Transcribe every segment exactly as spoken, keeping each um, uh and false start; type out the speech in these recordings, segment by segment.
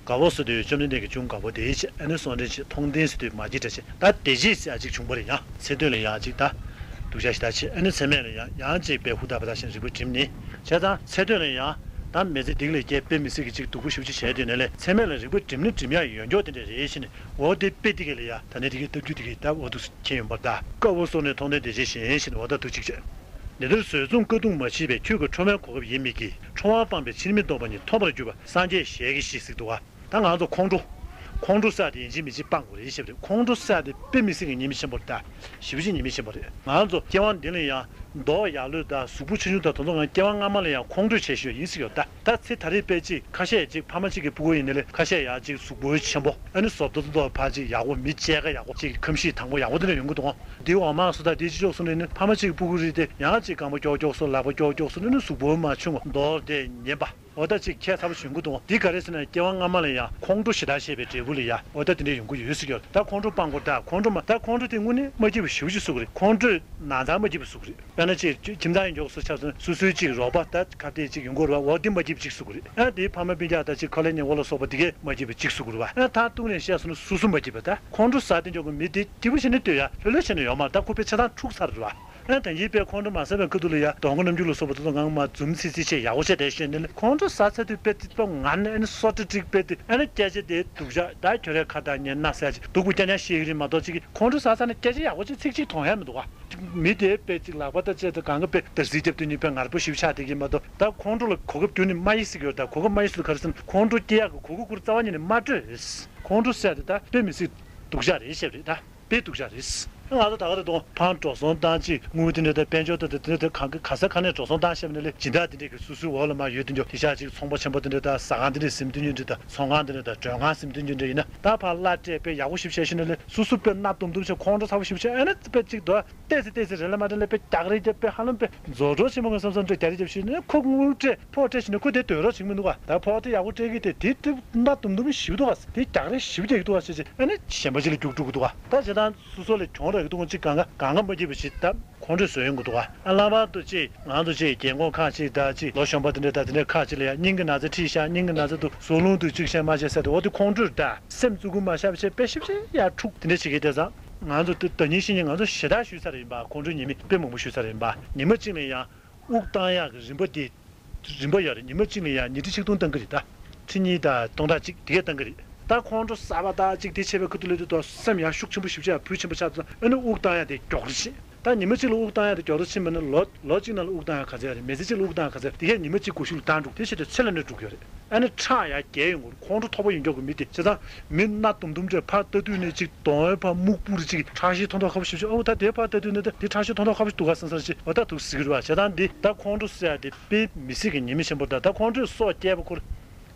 དགའ་བོ་ཟེར་དུས་བཅོམ་ལྡན་འདས་ཀྱིས་ཅུང་དགའ་བོ་དེའི་ཕྱིར། ཨ་ནི་གསུང་འདྲེན་བྱེད། མཐོང་ལྡན་ཟེར་དུས་མ་སྐྱེས་དགྲ་ཆེ། ད་དེ་རྗེས་ཟེར་ཡ་གཅིག་བྱུང་བ་རེད། ཡང་ཚེ་སྟོད་ལ་ཡང་གཅིག་ད་སྡུག་ཅག་ཞེ་དྲག་ཆེ། ཨ་ནི་ཚེ་སྨད་ལ་ཡང་ཡང་གཅིག་དཔེ་ཧུར་ཐག་པ་ཐག་བྱས་ནས་རིག་པ་བསྒྲིམས་ནས་བྱས་ཙང་ཚེ་སྟོད་ལ་ཡང་ད་མི་ཚེ་སྡིག་ལས་སྐྱེས། དཔེ་མི་སྲིད་ཀྱི་གཅིག་སྡུག་པོ་ཞེ་པོ་ཅིག་བྱས་དུས་ནས་ལས་ཚེ་སྨད་ལ་རིག་པ་བསྒྲིམས་ནས་བསྒྲིམ་ཡག་ཡོད་མགྱོགས་དེ་འདྲ་རེད་ཤི་ནས། འོ་དེ་དཔེ་དེ་ག་ལ་ཡ་ད་ནི་དེ་གའི་ལྟ་རྒྱུ་དེ་གའི་ད་འོ་འདུག་མཁྱེན་ཡོང་བར་གདའ། དཀའ་བ་སོགས་ནི་མཐོང་ལྡན་དེ་བཞིན་གཞན་ཞེས་ནི། འོ་ད་འདུག་གཅིག་བྱས། འདི་ལྟར་བཟོད་མཚུངས་དཀའ་སྡུག་མ་མཆིས་པས། ཁྱོད་ཀྱི་ཁྲོ་བའི་གོ་སྐབས་ཡིན་མི་བགྱིད། ཁྲོ་བ་སྤངས་པས་ཕྱིར་མི་ལྡོག་པ་ཉིད། མཐོང་བར་གྱུར་པ་སངས་རྒྱས་ཞལ་གྱིས་ཤིག་ཟེར་འདུག་ག། ད་ང་ཚོ་ཁོང་ཁྲོ། ཁོང་ཁྲོ་ཟེར་དེ་ཡིན་གཅིག་མིན་གཅིག་སྤང་དགོས་རེད་ཞེས་པ་རེད། ཁོང་ཁྲོ་ཟེར་དེ་དཔེ་མི་སྲིད་ཀྱི་ཉེས་དམིགས་ཆེན་པོ་རེད་ད། ཞེ་པོ་ཅིག་ཉེས་དམིགས་ཆེན་པོ་རེད། ང་ཚོ་སྐྱེ་བ་འདི་ལ་ཡང་མདོག་ཡག་ལོས་དང་གཟུགས་པོ་ཆུང་ཆུང་དང་དེ་ཚོ་ང་སྐྱེ་བ་སྔ་མ་ལ་ཡང་ཁོང་ཁྲོས་བྱས་ཞུས་ཡིན་ཟེར་ཡོད་ད། ད་ཚེ་ད་རེས་དཔེ་ཅིག་ཁ་ཤས་ཅིག་ཕ་མ་གཅིག་གི་སྤུ་གུ་ཡིན་ནའི་ལས་ཁ་ཤས་ཡང་ཅིག་གཟུགས་པོ་ཆེན་པོ། ཨ་ནི་བཟོ་ལྟ་ཚོ་ཕར་ཅིག་ཡག་པོ། མི་སྐྱེས་ཀ་ཡག་པོ། ཅིག་ཁམས་གཤིས་དྭངས་པོ་ཡག་པོ་དེ་འདྲ་ཡོང་གི་འདུག་ག། འདི་འོ་མ་སོ་ད་འདི་ཅི་ལྕོགས་སོང་ནས་ནི་ཕ་མ་གཅིག་གི་སྤུ་གུ་རེད་དེ། ཡང་ཅིག་རྐང་པ་ཀྱོག་ཀྱོག་སོ། ལག་པ་ཀྱོག་ཀྱོག་སོ་ནས་ནི་གཟུགས་པོ་མ་ཆུང་བ། མདོག་དེ་ངན་པ། འོ་ད་ཅིག་ཁྱད་མཚར་པོ་བྱུང་གི་འདུག་ག། འདི་ག་རེ་ཟེར་ན་སྐྱེ་བ་སྔ་མ་ལ་ཡང་ཁོང་ཁྲོ་ཞེ་དྲག་བྱས་པའི་འབྲས་བུ་ལ་ཡང་འོ་ད་དེ་འདྲ་ཡོང་གི་ཡོད་ཟེར་གྱི་ཡོད། ད་ཁོང་ཁྲོ་སྤང་དགོས། ད་ཁོང་ཁྲོ་མ། ད་ཁོང་ཁྲོ་དེ་དངོས་གནས་མ་སྐྱིད་པ་ཞེ་པོ་ཅིག་བཟོ་གི་རེད། ཁོང་ཁྲོས་ན་ཚ་མ་སྐྱིད་པ་བཟོ་གི་རེད། དཔེར་ན་ཅིག་ཁྱིམ་ཚང་ཡིན་ཀྱོག་སོ་ཆ་ཚང་སོ་སོའི་ཅིག་རོགས་པ་ད་ག་དེ་ཅིག་ཡོང་གི་རེད་པ། འོ་དེ་མ་སྐྱིད་པ་ཅིག་བཟོ་གི་རེད། ཨ་དེའི་ཕ་མ་སྤུན་ཀྱག་ད་ཅིག་ཁ་ལས་ཉེ་འོ་ལ་སོགས་པ་དེ་གས་མ་སྐྱིད་པ་ཅིག་བཟོ་གི་རེད་པ། ཨ་ད་ཏུང་ནས་བཤད་སོང་ན་སོ་སོ་མ་སྐྱིད་པ། ད་ཁོང་ཁྲོ་ཟ་དེ་འཇོག་གི་མི་དེ་སྐྱིད་པོ་བྱས་ནས་སྡོད་ཡ་ལྷོད་ལྷོད་བྱས་ནས་ཡོད་མ་རེད། ད་ཁོ་དཔེ་ཆ་ཚང་འཁྲུག་ཚར་རེད་པ། ཨ་ད་ཡིན་པས་ཁོང་ཁྲོ་མ་ཟ་བའི་ཁ་ཐུག་ལ་ཡ་གདོང་ག་རྣམ་འགྱུར་ལ་སོགས་པ་དེ་ཚོ་ངང་མ་འཛུམ་ཚིག་ཚིག་བྱས་ཡག་པོ་བྱས་བསྡད་ཤེས་ནས་ལས་ཁོང་ཁྲོ་ཟ་ཚར་དུས་དཔེ་ཚིག་པ་ངར་ནས་ཨ་ནི་སོ་ཏྲིག་ཏྲིག་དཔེ་དེ། ཨ་ནི་སྐད་ཆ་དེ་སྡུག་ཅག་ད་ཁྱོད་རའི་ཁ་དང་ཉེ་ན་ཟེར་ཅིག་སྡུག་པོ་རྐྱང་རྐྱང་བཤད་གི་རེད་མ་གཏོགས་ཅིག་ཁོང་ཁྲོ་ཟ་ཚར་ནས་སྐད་ཆ་ཡག་པོ་ཅིག་ཚིག་གཅིག་གཏོང་ཡ་མི་འདུག་ག། མི་དེ་དཔེ་ཅིག་ལག་པ་དང་ལྕེ་དང་གང་ག་དཔེ་འདར་སིག་རྒྱབ་དུས་ནི་དཔེ་ངར་པོ་ཞེ་པོ་ཆགས་བསྡད་ཀྱི་མ་གཏོགས། ད་ཁོང་ཁྲོ་ལ་གོ་སྐབས་ཁྱོན་ནས་མ་ཡིན་ཟེར་གྱི་ཡོད། ད་གོ་སྐབས་མ་ཡིན་ཟེར་དུས་ག་རེ་ཟེར་ན་ཁོང་ཁྲོ་སྐྱེ་ཡག་གི་གོ་སྐབས་ཁོ་རང་རྩ་བ་ཉིད་ནས་མ་སྤྲོད། ཁོང་ཁྲོ་ཟེར་ཡ་དེ་ད་དཔེ་མི་སྲིད་སྡུག་ཅག་རེད་ཞེས་པ་རེད། ད་དཔེ་སྡུག་ཅག་རེད། ང་ཚོ་ད་ག་རེ་དང་ཕར་འགྲོ་སོང་བཏང་ཅིག་དངུལ་དེ་འདྲ་དང་དཔལ་འབྱོར་དང་དེ་འདྲ་དང་གང་ག་ག་ས་ག་ནས་འགྲོ་སོང་བཏང་ཤེས་པ་ནས་ལས་སྦྱིན་བདག་དེ་འདྲས་ཀྱི་སོ་སོའི་འོག་ལ་མར་ཡོད་དེ་འཇོག་དེ་ཤ་ཅིག་ཚོང་པ་ཆེན་པོ་དེ་འདྲ་དང་ཟ་ཁང་དེ་འདྲས་ཟིན་དུས་ཉིན་འདྲ་དང་ཚོང་ཁང་དེ་འདྲ་དང་མགྲོན་ཁང་ཟིན་དུས་ཉིན་འདྲ་ཡིན་ན། ད་ཕར་གླ་སྤྲད་དཔེ་ཡག་པོ་ཞིག་བྱས་ཤེས་ནས་ལས་སོ་སོ་དཔེ་སྣ་དུམ་དུམ་བྱས་ཁོང་ཁྲོ་ཚ་པོ་ཞིག་བྱས། ཨ་ནི་དཔེ་ཅིག་དོ། ཏོག་ཙམ་ཏོག་ཙམ་རེད་ལ་མ་རེད་ལ་དཔེ་རྒྱག་རེས་རྒྱབ། དཔེ་ཧ་ལམ་དཔེ་རྫོགས་འགྲོ་ཆེན་པོ་ངས་བསམ་བསམ་འདྲ་རྒྱག་རེས་རྒྱབ་ཤེས་ནས་ཁོ་དངུལ་སྤྲད་ཕོགས་སྤྲད་ཤེས་ནས་ཁོ་དེ་སྡོད་རོགས་བྱེད་ཀྱི་མི་འདུག་ག། ད་ཕོགས་དེ་ཡག་པོ་སྤྲད་ཀྱི་དེ་དེ་དེ་སྣ་དུམ་དུམ་ཞིག་འདུག་ག། དེ་རྒྱག་རེས་ཞིག་རྒྱག་གི་འདུག་ག་ཟེར་ཅིག་ཨ་ནི་གཞན་པ་ཅིག་ལ་རྒྱུགས་འགྲོ་གི་འདུག་ག། ད་བྱས་ཙང་སོ་སོ་ལ་གྱོང་རག་གི་འདུག་ག། ཅིག་གང་ག་གང་ག་མ་སྐྱིད་པ་ཞིག་ད་ཁོང་ཁྲོས་བཟོས་ཡོང་གི་འདུག་ག། ཨ་ལྷག་པར་དུ་ཅིག་ང་ཚོ་ཅིག་རྒན་གོག་ཁག་ཅིག་ད་ཅིག་ལོ་གཞོན་པ་དེ་འདྲ་ད་དེ་འདྲ་ཁག་ཅིག་ལ་ཡ་སྙིང་གི་ན་ཚ་ཁྲིད་ཤག། སྙིང་གི་ན་ཚ་འདུག། ཟུག་རླུང་འདུག། ཅིག་བཤད་མ་བཤད་ཟེར་ཏེ་འོ་དེ་ཁོང་ཁྲོས་ད། སེམས་བཙུགས་ཀུན་མ་བཞག་པ་བྱས་དཔེ་ཞིབ་བྱས་ཡར་འཁྲུག་དེ་འདྲ་བྱེད་ཀྱི་དེ་ཙང་། ང་ཚོ་ད་ཉིན་ཤིག་ཉིན་ང་ཚོ་ཞེ་དྲག་ཞུས་ཚར་ཡིན་པ། ཁོང་ཁྲོའི་ཉེས་དམིགས་དཔེ་མང་པོ་ཞུས་ཚར་ཡིན་པ། ཉི་མ་གཅིག་ལ་ཡང་དབུགས་བཏང་ཡག་གི་རིམ་པ་དེ་རིམ་པ་ཡོད་རེད། ཉི་མ་གཅིག་ལ་ཡང་ཉི་ཁྲི་ཆིག་སྟོང་བཏང་གི་རེད་ད། ཁྲི་གཉིས་དང་སྟོང་ཕྲག་གཅིག་དེ་གས་བཏང་གི་རེད། ད་ཁོང་ཁྲོ་ཟ་བ་དང་གཅིག་དེ་བྱས་པའི་ཁ་ཐུག་ལ་དུས་ཐོག་སེམས་ཡང་ཤུགས་ཆེན་པོ་ཞེ་པོ་ཅིག་ཡང་ཕུལ་ཆེན་པོ་ཆགས་ཙང་། ཨ་ནི་དབུགས་བཏང་ཡག་དེ་མགྱོགས་རེད། ད་ཉི་མ་གཅིག་ལ་དབུགས་བཏང་ཡག་དེ་མགྱོགས་རུ་ཕྱིན་པ་ན་ལོ་ལོ་གཅིག་ནང་ལ་དབུགས་བཏང་ཡག་ག་ཚད་རེད། མི་ཚེ་གཅིག་ལ་དབུགས་བཏང་ཡག་ག་ཚད་རེད། དེ་གས་ཉི་མ་གཅིག་གོ་ཤུགས་ལ་བཏང་འགྲོ། དེ་བྱས་ཏེ་ཚེ་ལ་ནི་འགྲོ་གི་ཡོད་རེད། ཨ་ནི་ཁྲག་ཡར་རྒྱས་ཡོང་གི་རེད། ཁོང་ཁྲོ་མཐོ་པོ་ཡོད་མགྱོགས་ཀྱི་མི་དེ། བྱས་ཙང་མི་སྣ་དུམ་དུམ་འདྲས་ཕར་ལྟ་དུས་ནས་ཅིག་གདོང་པ་སྨུག་སྤུ་རེད། ཅིག་ཁྲག་ཤེད་མཐོ་མཐོ་ཁ་པོ་ཞིག་བྱུང་། ཨོ་ད་དེ་ཕར་ལྟ་དུས་ནས་ད་དེ་ཁྲག་ཤེད་མཐོ་མཐོ་ཁ་པོ་ཞིག་འདུག་ག་བསམ་ས་ཅིག་འོ་ད་འདུག་ཟེར་གི་རེད་པ། བྱས་ཙང་འདི་ད་ཁོང་ཁྲོ་ཟེར་ཡག་དེ་དཔེ་མི་སྲིད་ཀྱི་ཉེས་དམིགས་ཆེན་པོ་རེད། ད་ད་ཁོང་ཁྲོས་སྲོག་བསྐྱལ་བ་ཁོ་རང་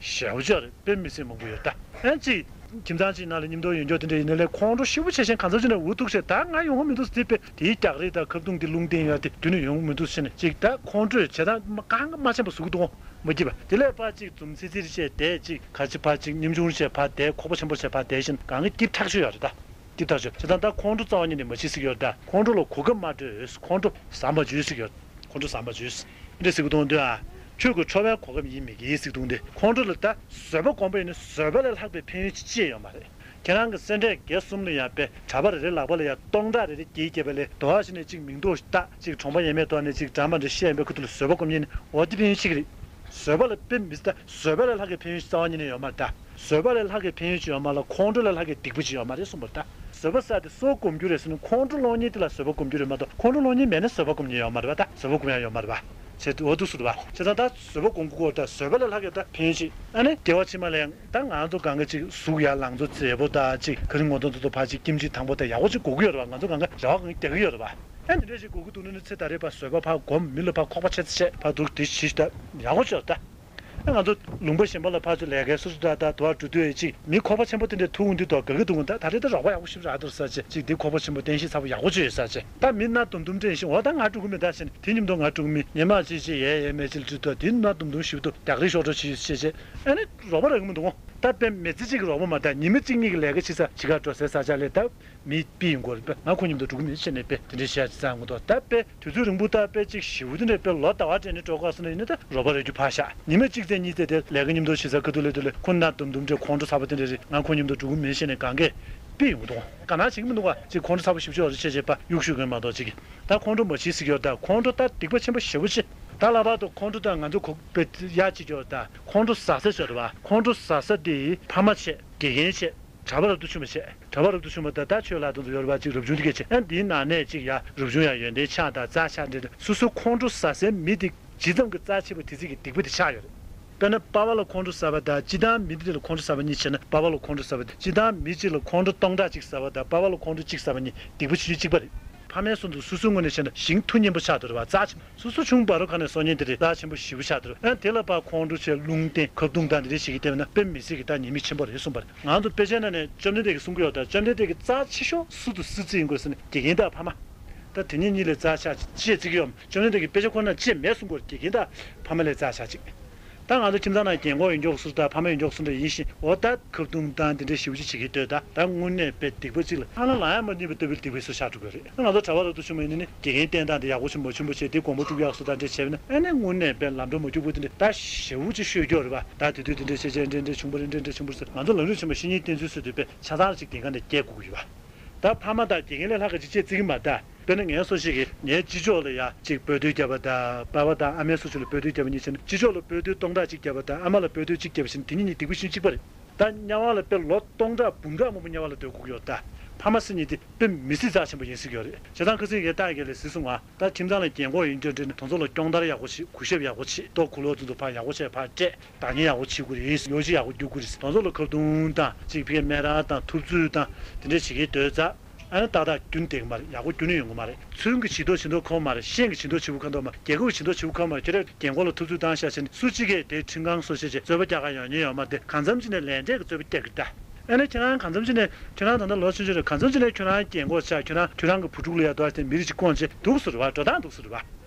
ཞེ་པོ་ཅིག་རེད། དཔེ་མི་སྲིད་མང་པོ་ཡོད་ད། ཨ་ཅིག་ཁྱིམ་ཚང་གཅིག་ནང་ལ་མཉམ་དུ་ཡོད་མགྱོགས་དེ་འདྲ་ཡིན་ན་ལས་ཁོང་ཁྲོ་ཞེ་པོ་བྱས་ཤིང་གང་འཚམ་ཅིག་ནས་འུ་ཐུག་བྱས། ད་ང་ཡོང་གི་མི་འདུག་ཟེར་དཔེ་དེའི་རྒྱག་རེས་དང་ཁ་རྡུང་དེ་རླུང་བསྟན་ཡོད་དེ་དུས་ནས་ཡོང་གི་མི་འདུག་ཟེར་ནས་ཅིག་ད་ཁོང་ཁྲོས་བྱས་ད་གང་ག་མ་ཕྱིན་པ་བཟོ་གི་འདུག་གོ། མ་སྐྱིད་པ་དེ་ལས་ཕར་ཅིག་འཛུམ་ཚིག་ཚིག་བྱས་བསྡད། ཅིག་ག་ཅིག་ཕར་ཅིག་ཉམ་ཆུང་བྱས་ཕར་བསྡད། ཁོག་པ་ཆེན་པོ་བྱས་ཕར་བསྡད་བཞིན་གང་ག་སྐྱིད་ཐག་ཆོད་ཡོད་རེད་ད། སྐྱིད་ཐག་ཆོད། བྱས་ཙང་ད་ཁོང་ཁྲོ་རྩ་བ་ཉིད་ནས་མ་མཆིས་ཟེར་གྱི་ཡོད་རེད་ད། ཁོང་ཁྲོ་ལ་གོ་སྐབས་མ་སྤྲོད། ཁོང་ཁྲོ་ཟ་མ་བཅུག་ཟེར་གྱི་ཡོད་རེད། ཁོང་ཁྲོ་ཟ་མ་བཅུག་འདི་ཟེར་གི་འདུག་འདུག་ཨ། ཁྱོད་ཀྱི་ཁྲོ་བའི་གོ་སྐབས་ཡིན་མི་གི་ཟེར་གི་འདུག་འདི་ཁོང་ཁྲོ་ལ་ད་བཟོད་པ་སྒོམ་པ་ཡིན་ན་བཟོད་པ་ལས་ལྷག་པའི་ཕན་ཡོན་ཅི་ཡང་ཡོད་མ་རེད། ཁྱེད་རང་གི་སེ་འབྲས་དགེ་གསུམ་ལ་ཡང་དཔེ་གྲྭ་པ་རེ་རེ་ལག་པ་ལ་ཡང་སྟོང་ཕྲག་རེ་རེ་སྐྱེལ་སྐྱེལ་བ་ལས་དོ་བ་ཞིག་ནས་གཅིག་མིང་འདོགས་ཤིག་ད་གཅིག་གྲོང་པ་ཡས་མས་ཐོག་ནས་གཅིག་འགྲམ་པ་འདྲ་བཤད་ཡིན་པའི་ཁུ་ཐུ་ལ་བཟོད་པ་སྒོམ་ཉིན་འོ་དེ་ཕན་ཡོན་གཅིག་རེད། བཟོད་པ་ལ་དཔེ་མི་སྲིད་ད། བཟོད་པ་ལས་ལྷག་གི་ཕན་ཡོན་རྩ་བ་ཉིད་ནས་ཡོད་མ་རེད་ད། བཟོད་པ་ལས་ལྷག་གི་ཕན་ཡོན་ཅིག་ཡོད་མ་ལ་ཁོང་ཁྲོ་ལས་ལྷག་གི་སྡིག་པ་ཅིག་ཡོད་མ་རེད་གསུངས་པ་རེད་ད། བཟོད་པ་ཟེར་དེ་སྲོག་སྒོམ་རྒྱུ་རེད་ཟེར་ན་ཁོང་ཁྲོ་སློང་མཁན་དེ་ལ་བཟོད་པ་སྒོམ་རྒྱུ་རེད་མ་གཏོགས་ཁོང་ཁྲོ་སློང་མཁན་མེད་ན་བཟོད་པ་སྒོམ་མཁན་ཡོད་མ་རེད་པ་ད། བཟོད་པ་སྒོམ་ཡག་ཡོད་མ་རེད་པ། བྱས་ཏེ་འོ་འདུག་སེ་རེད་པ། བྱས་ཙང་ད་བཟོད་པ་སྒོམ་དགོས་ཀྱི་ཡོད་རེད་ད། བཟོད་པ་ལས་ལྷག་གི་ད་ཕན་ཡོན་ཅིག་ཨ་ནི་སྐྱེ་བ་ཕྱི་མ་ལ་ཡང་ད་ང་ཚོ་གང་ག་ཅིག་གཟུགས་ཡར་ལང་ཚོ་མཛེས་པོ་དང་ཅིག་ག་རེ་ངོ་གདོང་ཚོ་ཚོ་ཕར་ཅིག་སྐྱེ་འཇིག་དང་པོ་དང་ཡག་པོ་ཅིག་དགོས་ཀྱི་ཡོད་རེད་པ། ང་ཚོ་གང་ག་རེ་བ་ཀུན་རྒྱག་གི་ཡོད་རེད་པ། ཨ་འདི་འདྲ་ཞིག་དགོས་ཀྱི་འདུག་ན་ནི་ཚེ་ད་རེས་ཕར་བཟོད་པ་ཕར་སྒོམ། མི་ལ་ཕར་ཁོག་པ་ཆེ་ཙམ་བྱས་ཕར་འདུག་དེ་ཞིག་ད་ཡག་པོ་ཅིག་ཡོད་རེད་ད། ཨ་ང་ཚོ་ལུང་པ་གཞན་པ་ལ་ཕར་ཚུར་ལས་ཀའི་སོ་སོ་ད་ད་དུ་བ་འགྲོ་དུས་ཅིག་མི་ཁོག་པ་ཆེན་པོ་དེ་འདྲ་ཐུག་འོང་དུས་ད་དགའ་གི་འདུག་ད་ད་རེས་ད་རོགས་པ་ཡག་པོ་ཞིག་རག་འདུག་ཟེར་བྱས་ཅིག་དེ་ཁོག་པ་ཆེན་པོ་རྟེན་གཞི་ཚ་པོ་ཡག་པོ་ཅིག་ཡོད་ཟེར་བྱས། ད་མི་སྣ་དུམ་དུམ་སྤྲད་ཤིང་འོ་ད་ང་འགྲོ་གི་མིན་ད་ཟེར་ནས་དེ་མཉམ་དུ་ང་འགྲོ་གི་མིན། ཉི་མ་ཅིག་ཅིག་ཡས་ཡས་མས་ཅིག་ལ་ཅིག་ད་དེ་སྣ་དུམ་དུམ་ཞིག་ཏུ་རྒྱག་རེས་ཤོག་འགྲོ་བྱེད་བྱེད་བྱས། ཨ་ནི་རོགས་པ་རག་གི་མི་འདུག་ད་དཔེ་མི་ཚེ་གཅིག་གི་རོགས་པ་མ་ད་ཉི་མ་གཅིག་གཉིས་ཀྱི་ལས་ཀ་བྱེད་ས་ཅིག་ག་འགྲོ་ཟེར་ས་ཆ་ལས་ད། མི་སྤི་ཡིན་དགོས་རེད་པས། ང་ཁོ་མཉམ་དུ་འགྲོ་གི་མིན་ཟེར་ནས་དཔེ་དེ་འདྲའི་བཤད་ཙང་ངོ་ཐོག་ད་དཔེ་དུས་ཚོད་རིང་པོ་ད་དཔེ་གཅིག་ཞེ་པོ་དེ་འདྲའི་དཔེ་ལོ་ཟླ་བ་སྤྲད་ནས་འགྲོ་དགོས་ཟེར་ན་ཡིན་ན་ད་རོགས་པ་རག་རྒྱུ་ཕར་བཞག་ཉི་མ་གཅིག་ ཚེ་གཉིས་ཚེ་དེ་ལས་ཀ་མཉམ་དུ་བྱེད་ས་ཁ་ཐུག་ལས་དུ་ལས་ཁོ་ན་དུམ་དུམ་འདྲེ་ཁོང་ཁྲོ་ཚ་པོ་དེ་འདྲ་རེད། ང་ཁོ་མཉམ་དུ་འགྲོ་གི་མིན་ཞེས་ནས་གང་གས་དཔེ་ཡོང་གི་འདུག་ག་ན་བྱེད་ཀྱི་མི་འདུག་ག་ཅིག་ཁོང་ཁྲོ་ཚ་པོ་ཞིབ་ཆོག་རེ་བྱས་བྱས་པ་གཡུག་ཞུ་གི་མ་གཏོགས་ཅིག་གི། ད་ཁོང་ཁྲོ་མ་བྱེད་ཟེར་གྱི་ཡོད། ད་ཁོང་ཁྲོ་ད་སྡིག་པ་ཆེན་པོ་ཞེ་པོ་ཆེ། ད་ལྷག་པར་དུ་ཁོང་ཁྲོ་ད་ང་ཚོ་གོ་པའི་ཡ་གཅིག་ཡོད། ད་ཁོང་ཁྲོ་ཟ་ས་ཤོད་རེད་བ། ཁོང་ཁྲོ་ཟ་ས་དེ་ཕ་མ་བྱས། དགེ་རྒན་བྱས། གྲྭ་པ་རབ་ཏུ་བྱུང་བ་བྱས། གྲྭ་པ་རབ་ཏུ་བྱུང་བ་ད་ད་ཆོས་ལ་དུ་ཡོད་རེད་བ། ཅིག་རབ་བྱུང་དེ་གས་བྱས། ཨ་འདིའི་ནང་ནས་ཅིག་ཡ་རབ་བྱུང་ཡ་ཡོན་ཏན་ཆགས། ད་རྩ་ཆགས་འདྲེ་འདྲེ་སོ་སོ་ཁོང་ཁྲོ་ཟ་སའི་མི་དེ་ཇི་ཙམ་གྱི་རྩ་ཆེ་བ་དེ་ཚིག་གི་སྡིག་པ་དེ་ཆགས་ཡོད་རེད། དཔེར་ན་པ་ཕ་ལ་ཁོང་ཁྲོ་ཟ་བ་དང་སྤྱི་བཏང་མི་དེ་ལ་ཁོང་ཁྲོ་ཟ་བ་གཉིས་བྱས་ན། པ་ཕ་ལ་ཁོང་ཁྲོ་ཟ་བ་དེ་སྤྱི་བཏང་མི་གཅིག་ལ་ཁོང་ཁྲོ་སྟོང་ཕྲག་གཅིག་ཟ་བ་དང་པ་ཕ་ལ་ཁོང་ཁྲོ་གཅིག་ཟ་བ་གཉིས་སྡིག་པ་ཆེ་ཆུང་གཅིག་པ་རེད། ཕ་མའི་སོ་འདུག་སོ་སོའི་ངོས་ནས་བྱས་ན་ཞིང་མཐུ་གཉེན་པོ་ཆགས་འདུག་རེད་བ། རྩ་ཆེན་པོ། སོ་སོ་ཆུང་བར་ཁ་ནས་སྲོག་ཉེན་དེ་རེད། རྩ་ཆེན་པོ་ཞེ་པོ་ཆགས་འདུག་ཨ་དེ་ལ་ཕར་ཁོང་ཁྲོ་བྱས་རླུང་བསྟན་ཁ་བརྡུང་དང་དེ་འདྲ་ཞིག་གིས་བལྟས་པ་ན་དཔེ་མི་སྲིད་ཀྱི་ད་ཉེས་དམིགས་ཆེན་པོ་རེད་གསུངས་པ་རེད། ང་ཚོ་དཔེ་ཆའི་ནང་ནས་བཅོམ་ལྡན་འདས་ཀྱིས་གསུང་གི་ཡོད། ད་བཅོམ་ལྡན་འདས་ཀྱིས་རྩ་ཆེ་ཤོས་སུ་དུ་སུ་བརྩི་ཡིན་དགོས་ཟེར་ན་དགེ་རྒན་དང་ཕ་མ། ད་དེ་གཉིས་གཉིས་ལས་རྩ་ཆགས་ཅེས་བརྩི་གི་ཡོད། བཅོམ་ལྡན་འདས་ཀྱིས་དཔེ་ཆ་ཁོ་ན་ཅེས་མེད་གསུང་གི་ཡོད། དགེ་རྒན་དང་ཕ་མ་ལས་རྩ་ཆགས་ཅིག་ད་ང་ཚོ་ཁྱིམ་ཚང་ནང་རྒན་གོག་ཡིན་ཀྱོག་སུ་དང་ཕ་མ་ཡིན་ཀྱོག་སུ་འདྲ་ཡིན་ཞིང་འོ་ད་ཁ་བརྡུང་དང་དེ་འདྲའི་ཞེ་པོ་ཅིག་བྱེད་ཀྱི་འདུག་ད་ད་དངོས་གནས་དཔེ་སྡིག་པ་ཅིག་ལ་ཨ་ལ་ལ་ཡང་མ་ནུས་པ་ལྟ་བུའི་སྡིག་པའི་སྲོལ་ཆགས་འགྲོ་གི་རེད། ང་ཚོ་གྲྭ་པ་རབ་ཏུ་བྱུང་བ་ཡིན་ན་ནི་དགེ་རྒན་བསྟེན་སྟངས་དེ་ཡག་པོ་ཆེན་པོ་ཆེན་པོ་བྱས་དེ་དགོན་པ་དཀྲུག་ཡག་སུ་དང་འདྲ་བྱས་པ་ན་ཨ་ནི་དངོས་གནས་དཔེ་ལམ་འགྲོ་མ་སྐྱུག་པོ་དེ་འདྲ་ད་ཞེ་པོ་ཅིག་ཤོད་ཀྱོག་རེད་པ། ད་དེ་དུས་དེ་འདྲ་བྱས་བྱས་འདྲ་འདྲ་བྱུང་བ་རེད། འདྲ་འདྲ་བྱུང་བ་རེད་ཟེར། ང་ཚོ་ལམ་རིམ་ཆེན་མོ་བཤེས་གཉེན་བསྟེན་ཚུལ་སྲོལ་དེ་དཔེ་ཆ་ཚང་ཅིག་དེང་སང་ནས་སྐྱེལ་དགོས་ཀྱི་ཡོད་པ། ད་ཕ་མ་དང་དགེ་རྒན་ལས་ལྷག་གི་ཅིག་ཅེས་བརྩི་གི་མ་རེད། དཔེར་ན་ངའི་སོ་ཞིག་གིས་ངའི་ཅི་ཅོག་ལ་ཡ་ཅིག་སྤོས་དུད་བརྒྱབ་པ་དང་པ་ཕ་དང་ཨ་མའི་སོ་ཅིག་ལ་སྤོས་དུད་བརྒྱབ་པ་གཉིས་བྱས་ན་ཅི་ཅོག་ལ་སྤོས་དུད་སྟོང་ཕྲག་གཅིག་བརྒྱབ་པ་དང་ཨ་མ་ལ་སྤོས་དུད་གཅིག་བརྒྱབ་པ་བྱས་ན་དེ་གཉིས་གཉིས་སྡིག་པ་ཆེ་ཆུང་གཅིག་པ་རེད། ད་དམྱལ་བ་ལ་དཔེ་ལོ་སྟོང་ཕྲག་འབུམ་ཕྲག་མང་པོ་དམྱལ་བ་ལ་སྡོད་དགོས་ཀྱི་ཡོད། ད་ཕ་མ་ཟེར་མཁན་དེ་དཔེ་མི་སྲིད་རྩ་ཆེན་པོ་ཡིན་ཟེར་གྱི་ཡོད་རེད། བྱས་ཙང་ཁ་སང་ངས་ཏཱ་རྒྱལ་ལགས་གཟིགས་སོང་ང་། ད་ཁྱིམ་ཚང་ལ་རྒན་གོག་ཡིན་དུས་དེ་ནི་དེ་ཚོ་ལ་སྐྱོང་བརྡར་ཡག་པོ་བྱེད། གུས་ཞབས་ཡག་པོ་བྱེད། ལྟོ་གོས་ལོག་ཚོ་ཚོ་ཕར་ཡག་པོ་བྱས་ཕར་སྤྲད། བདག་ཉིད་ཡག་པོ་བྱེད་དགོས་རེད། ཡོ་བྱད་ཡག་པོ་རྒྱུག་དགོས་རེད། དེ་ཚོ་ལ་ཁ་བརྡུང་དང་ཅིག་ཕ་གིའི་སྨན་རང་དང་ཐུབ་ཚོད་དང་དེ་འདྲ་བྱེད་ཀྱི་སྡོད་ཙང་། ཨ་ནི་ཏག་ཏག་རྒྱུན་བསྡད་ཀྱི་མ་རེད། ཡག་པོ་རྒྱུན་ཡོང་གི་མ་རེད། ཚུན་གྱི་བྱེད་མདོག་བྱེད་མདོག་ཁ་པོ་མ་རེད། ཤེས་ཀྱི་བྱེད་མདོག་བྱེད་པོ་ཁ་མདོག་མ་རེད། རྒྱལ་ཁབ་ཀྱི་བྱེད་མདོག་བྱེད་པོ་ཁ་པོ་མ་རེད། ཁྱོད་རང་རྒན་གོག་ལ་ཐུབ་ཚོད་བཏང་ཤག་བྱས་ནས་སུ་གཅིག་གིས་དེའི་ཁྲིམས་ཁང་སོ་བྱས་བྱས་རྩོད་པ་རྒྱག་ག་ཡོང་མཁན་ཡོད་མ་རེད། གང་འཚམ་ཅིག་ནས་ལས་འབྲས་ཀྱི་རྩོད་པ་རྒྱག་གི་རེད་ད། ཨ་ནི་ཁྱེད་རང་གང་འཚམ་ཅིག་ནས་ཁྱོད་རང་ད་ལྟ་ལོ་ཆུང་ཆུང་རེད། གང་འཚམ་ཅིག་ནས་ཁྱོད་རང་རྒན་གོག་ཆགས། ཁྱོད་རང་ཁྱོད་རང་གི་བུ་ཕྲུག་ལ་ཡ་དོ་བ་དེ་མི་རིགས་ཅིག་སྐོང་བྱས་འདུག་སུ་རེད་བ། འགྲོ་སྟངས་འདུག་སུ་རེད་བ།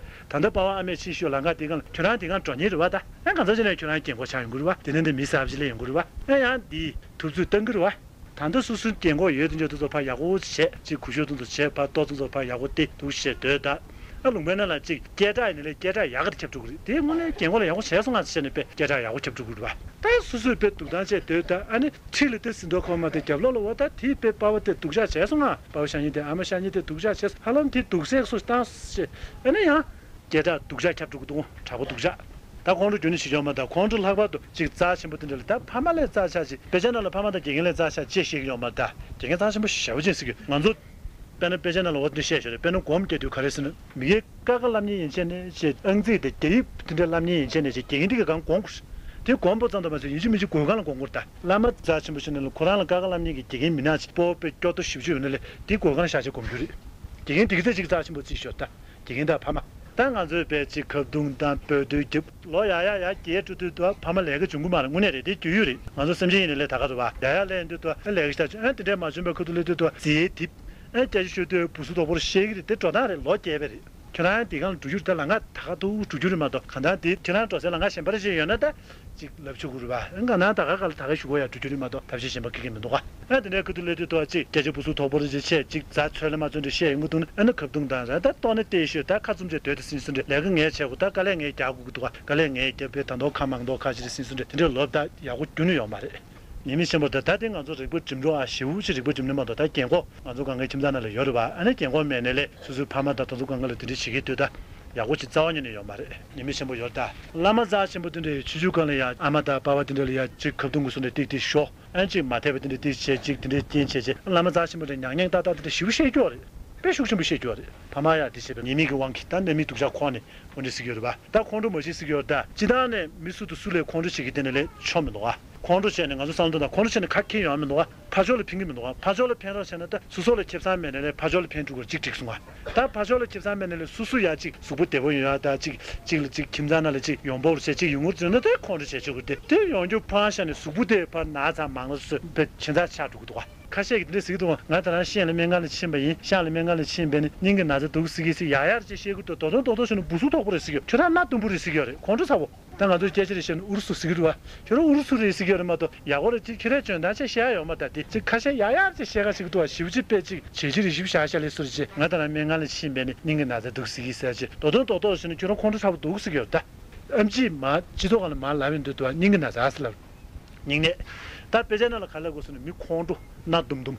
ད་ལྟ་པ་ཕ་ཨ་མས་ཕྱིན་ཤོག་ལམ་ཁ་དེ་སྒང་ལ་ཁྱོད་རང་དེ་སྒང་འགྲོ་མཁན་རེད་བ། ད་ཨ་གང་འཚམ་ཅིག་ནས་ཁྱོད་རང་རྒན་གོག་ཆགས་ཡོང་གི་རེད་བ། དེ་ནས་འདི་མི་གསར་པ་ཅིག་སླེབས་ཡོང་གི་རེད་བ། ཨ་ཡང་འདིས་ཐུབ་ཚོད་བཏང་གི་རེད་བ། ད་ལྟ་སོ་སོའི་རྒན་གོག་ཡོད་དེ་འཇོག་དེ་ཚོ་ཕར་ཡག་པོ་བྱས་ཅིག་གུས་ཞབས་དེ་ཚོ་བྱས་ཕར་ལྟོ་དེ་ཚོ་ཕར་ཡག་པོ་སྟེར་འདུག་བྱས་སྡོད་ད། ཨ་ལུང་པའི་ནང་ལ་ཅིག་སྐད་གྲགས་ཡིན་ནའི་སྐད་གྲགས་ཡག་ག་དེ་ཁྱབ་འགྲོ་གི་རེད། དེ་དངོས་གནས་རྒན་གོག་ལ་ཡག་པོ་བྱས་སོང་ང་ཟེར་ནས་དཔེ་སྐད་གྲགས་ཡག་པོ་ཁྱབ་འགྲོ་གི་རེད་བ། ད་སོ་སོས་དཔེ་སྡུག་ཐང་བྱས་སྡོད་ད། ཨ་ནི་འཁྲིས་ལ་དེ་ཟིན་ཐོ་ཁོ་མ་དེ་རྒྱབ་ལོགས་ལ་འོ་ད་དེས་དཔེ་པ་ཕ་དེ་སྡུག་ཅག་བྱས་སོང་ང་། པ་ཕ་ཤ་ཉེ་དེ་ཨ་མ་ཤ་ཉེ་དེ་སྡུག་ཅག་བྱས་སོང་། ཧ་ལམ་དེ་སྡུག་ཟས་སོ་བཏང་ཟེར། ཨ་ནི་ཡང་སྐད་གྲགས་སྡུག་ཅག་ཁྱབ་འགྲོ་གི་འདུག་དྲག་པོ་སྡུག་ཅག་ད་ཁོང་ཁྲོ་རྒྱུན་ནས་ཞི་འཇོག་མ་ད་ཁོང་ཁྲོ་ལྷག་པར་དུ་ཅིག་རྩ་ཆེན་པོ་དེ་འདྲ་ལ་ད་ཕ་མ་ལས་རྩ་ཆགས་ཅིག་དཔེ་ཆ་ནང་ལ་ཕ་མ་དང་དགེ་རྒན་ལས་རྩ་ཆགས་ཅེས་བཤད་ཀྱི་ཡོད་མ་རེད། ད་དགེ་རྒན་རྩ་ཆེན་པོ་ཞེ་པོ་ཅིག་ཟེར་གྱི། ང་ཚོ་དཔེར་ན་དཔེ་ཆ་ནང་ལ་འོ་དེ་འདྲ་བཤད་ཤོད་རེད། དཔེར་ན་སྒོམ་རྒྱག་དུས་ག་རེ་ཟེར་ན་མི་ཡི་ཀ་ཁ་བསླབ་མཁན་ཡན་ཆད་ནས་ཅེས་ཨང་རྩིས་དེ་རྒྱ་ཡིག་དེ་འདྲ་བསླབ་མཁན་ཡན་ཆད་ནས་ཅེས་དགེ་རྒན་དེ་ག་གང་སྒོམ་དགོས་རེད། དེ་སྒོམ་པ་ཙམ་དུ་མ་ཟད་ཡིན་གཅིག་མིན་གཅིག་གོས་ཁང་ལ་སྒོམ་དགོས་རེད། ད་བླ་མ་རྩ་ཆེན་པོ་ཞིག་ནང་ལ་ཁོ་རང་ལ་ཀ་ཁ་བསླབ་མཁན་གྱི་དགེ་རྒན་མི་ནག་ཅིག་སྤོ་བོ་དཔེ་སྐྱོ་ཏོ་ཞེ་པོ་ཅིག་ཡོད་ན་ལས་དེ་གོས་ཁང་བཞག་བྱས་སྒོམ་རྒྱུ་རེད། དགེ་རྒན་དེ་གི་ཚེ་ཅིག་རྩ་ཆེན་པོ་བརྩིས་ཤོག་ད་དགེ་རྒན་དང་ཕ་མ། ད་ང་ཚོའི་བས་ཅིག་ཁ་བརྡུང་དང་སྤོས་དུད་རྒྱབ་ལོ་ཡ་ཡ་ཡ་རྒས་འགྲོ་དུས་དུ་ཕ་མ་ལས་ཀ་འབྱུང་གི་མ་རེད། དངོས་གནས་རེད། དེ་རྒྱུས་ཡོད་རེད། ང་ཚོ་སེམས་ཅན་ཡིན་ནའི་ལས་ད་ག་རེད་བ། ཡ་ཡ་ལས་འདུག་དུ་ཨ་ལས་ཀ་ཞིག་ཆགས་བྱུང་ཨ་དེ་འདྲས་མ་བྱུང་བའི་ཁ་ཐུག་ལས་དུས་དུ་རྫིའི་དིབ་ཨ་སྐྱ་ཆུ་ཤོད་དུས་བུ་སུ་དོག་པོར་བཤད་ཀྱི་རེད། དེ་འགྲོ་སྟངས་རེད། ལོ་རྒས་པས་རེད། ཁྱོད་རང་དེ་སྒང་ལ་འགྲོ་རྒྱུ་རེད། ད་ལམ་ཁ་ད་ག་ཐུག་འགྲོ་རྒྱུ་རེད་མ་གཏོགས་གང་ལྟར་དེ་ཁྱོད་རང་འགྲོ་སའི་ལམ་ཁ་གཞན་པ་རེ་ཞིག་ཡོད་ན་ད་ཅིག་ལབ་ཆོག་གི་རེད་བ། ཨ་ག་ན་ད་ག་ག་ལ་ད་ག་ཞུ་གོ་ཡ་འགྲོ་རྒྱུ་རེད་མ་གཏོགས་ཐབས་ཤེས་གཞན་པ་ཁེ་གི་མི་འདུག་ག་ཨ་དེ་འདྲའི་ཁུ་ཐུག་ལས་དུས་ཐོག་ཅིག་སྐད་ཆ་བུ་སུ་དོག་པོ་རེ་ཅིག་བཤད་ཅིག་རྫ་ཚོད་ལ་མ་ཚོད་འདྲ་བཤད་ཡོང་གི་འདུག་ན་ཨ་ནི་ཁ་བརྡུང་དང་ར་ད་ལྟོ་ནི་བལྟས་ཤོད་ད་ཁ་བཙུམ་བྱས་སྡོད་དེ་སིན་སུ་འདྲ་ལས་ཀ་ངས་བྱས་གོ་ད་དཀའ་ལས་ངས་རྒྱག་དགོས་ཀྱི་འདུག་ག་དཀའ་ལས་ངས་རྒྱབ་པའི་ད་མདོ་ཁ་མང་མདོ་ཁ་ཅི་རེ་སིན་སུ་འདྲ་དེ་འདྲའི་ལོབས་ད་ཡག་པོ་རྒྱུན་ནས་ཡོད་མ་རེད། ཉེས་དམིགས་ཆེན་པོ་རེད། ད་ལྟ་དེ་ང་ཚོ་རིག་པ་སྒྲིམ་འགྲོ་ཨ་ཞེ་པོ་ཅིག་རིག་པ་སྒྲིམ་ནས་མ་གཏོགས་ད་རྒན་གོག་ང་ཚོ་གང་གའི་ཁྱིམ་ཚང་ནང་ལ་ཡོད་རེད་བ། ཨ་ནི་རྒན་གོག་མེད་ནའི་ལས་སོ་སོའི་ཕ་མ་དང་དེ་ཚོ་གང་ག་ལ་དེ་འདྲ་བྱེད་ཀྱི་སྡོད་ད་ཡག་པོ་ཅིག་རྩ་བ་ཉིད་ནས་ཡོད་མ་རེད། ཉེས་དམིགས་ཆེན་པོ་ཡོད་ད། བླ་མ་རྩ་ཆེན་པོ་དེ་འདྲའི་ཆུ་ཆུ་གང་ལ་ཡ་ཨ་མ་དང་པ་ཕ་དེ་འདྲ་ལ་ཡ་ཅིག་ཁ་བརྡུང་གི་སོ་འདྲ་ཏིག་ཏིག་ཤོག་ཨ་ཅིག་མ་འཐད་པ་དེ་འདྲ་ཏིག་བྱས་ཅིག་དེ་འདྲའི་རྐྱེན་བྱས་བྱས་བླ་མ་རྩ་ཆེན་པོ་འདྲ་མྱང་མྱང་ཏག་ཏག་དེ་འདྲ་ཞེ་པོ་བཤད་ཀྱི་ཡོད་རེད། དཔེ་ཤུགས་ཆེན་པོ་བཤད་ཀྱི་ཡོད་རེད། ཕ་མ་ཡ་དེ་བྱས་པའི་ཉེས་དམིགས་ཀྱི་དབང་གིས་ད་ནད་མེད་སྡུག་ཅག་ཁོག་ནས་འོ་འདྲ་ཟེར་གྱི་ཡོད་རེད་པ། ད་ཁོང་ཁྲོ་མ་བྱེད་ཟེར་གྱི་ཡོད་རེད། ད་སྤྱི་བཏང་ནས་མི་སུ་དང་སུ་ལས་ཁོང་ཁྲོ་བྱེད་ཀྱི་དེ་ནས་ལས་ཆོག་མི་འདུག་ཨ། ཁོང་ཁྲོ་བྱས་ནས་ང་ཚོ་བསམ་བློ་བཏང་ན་ཁོང་ཁྲོ་བྱས་ནས་ག་ཁེལ་ཡོང་མི་འདུག་ཨ། ཕར་ཕྱོགས་ལ་ཕན་གྱི་མི་འདུག་ཨ། ཕར་ཕྱོགས་ལ་ཕན་རོགས་བྱས་ན་ད་སོ་སོ་ལ་ཁེ་བཟང་མེད་ན་ལས་ཕར་ཕྱོགས་ལ་ཕན་སྤྲོད་དགོས་གཅིག་འགྲིག་སོང་ཨ། ད་ཕར་ཕྱོགས་ལ་ཁེ་བཟང་མེད་ན་ལས་སོ་སོ་ཡ་གཅིག་གཟུགས་པོ་བདེ་པོ་ཡོང་ཡ་ད་གཅིག་གཅིག་ལ་གཅིག་ཁྱིམ་ཚང་ནང་ལ་གཅིག་ཡོང་འབབ་རེ་བྱས་གཅིག་ཡོང་ངོར་བྱས་ན་ད་ཁོང་ཁྲོ་བྱེད་ཆོག་གི་རེད། དེ་ཡོང་རྒྱུ་ཕར་བཞག་ནས་གཟུགས་པོ་དེ་ཕར་ན་ཚ་མང་ལ་སོས་པའི་ཁྱིམ་ཚང་ཆགས་འགྲོ་གི་འདུག་ཨ། ཁ་ཤས་ཀྱིས་འདི་འདྲ་ཟེར་གྱི་འདུག་ང་ད་རང་ཤིང་ལ་སྨན་ཁང་ལ་ཕྱིན་པ་ཡིན། ཤིང་ལ་སྨན་ཁང་ལ་ཕྱིན་པས་ནི་སྙིང་གི་ན་ཚ་འདུག་ཟེར་གྱི་ཟེར་ཡག་ཡག་ཅིག་བཤད་ཀྱི་འདུག་རྡོག་རྡོག་རྡོག་རྡོག་བྱས་ན་སྦུ་སུ་དོག་པོ་རེད་ཟེར་གྱི་ཡོད། ཁྱོད་རང་སྣ་དུམ་བུ་རེད་ཟེར་གྱི་ཡོད་རེད། ཁོང་ཁྲོ་ཚ་པོ། ད་ང་ཚོ་སྐད་ཆ་རེ་བཤད་ན་ཨུ་རུ་སུ་ཟེར་གྱི་འདུག་བ། ཁྱོད་རང་ཨུ་རུ་སུ་རེད་ཟེར་གྱི་ཡོད་རེད་མ་གཏོགས་ཡག་པོ་རེད་ཅིག་ཁྱོད་རའི་འཇོན་ཐང་ཅིག་བཤད་ཡ་ཡོད་མ་རེད། ད་དེ་ཅིག་ཁ་ཤས་ཡག་ཡག་ཅིག་བཤད་ག་ཅིག་འདུག་བ། ཞེ་པོ་ཅིག་དཔེ་ཅིག་བྱེད་ཅི་རེད་ཞིབ་བཤད་བཤད་ལས་སུ་རེད་ཅེ། ང་ད་རང་སྨན་ཁང་ལ་ཕྱིན་པས་ནི་སྙིང་གི་ན་ཚ་འདུག་ཟེར་གྱི་ཟེར་ཅེ། རྡོག་རྡོག་རྡོག་རྡོག་བྱས་ན་ཁྱོད་རང་ཁོང་ཁྲོ་ཚ་པོ་འདུག་ཟེར་གྱི་ཡོད་རེད་ད། ཨེམ་ཆི་མ་སྤྱི་ཚོགས་སྒང་ལ་མ་ལབ་ཡོང་དུས་དུ་བ་སྙིང་གི་ན་ཚ་ཟེར་ལབ། སྙིང་ནད། ད་དཔེ་ཆ་ནང་ལ་ག་ལབ་དགོས་ཟེར་ན་མི་ཁོང་ཁྲོ་སྣ་འདུམ་འདུམ།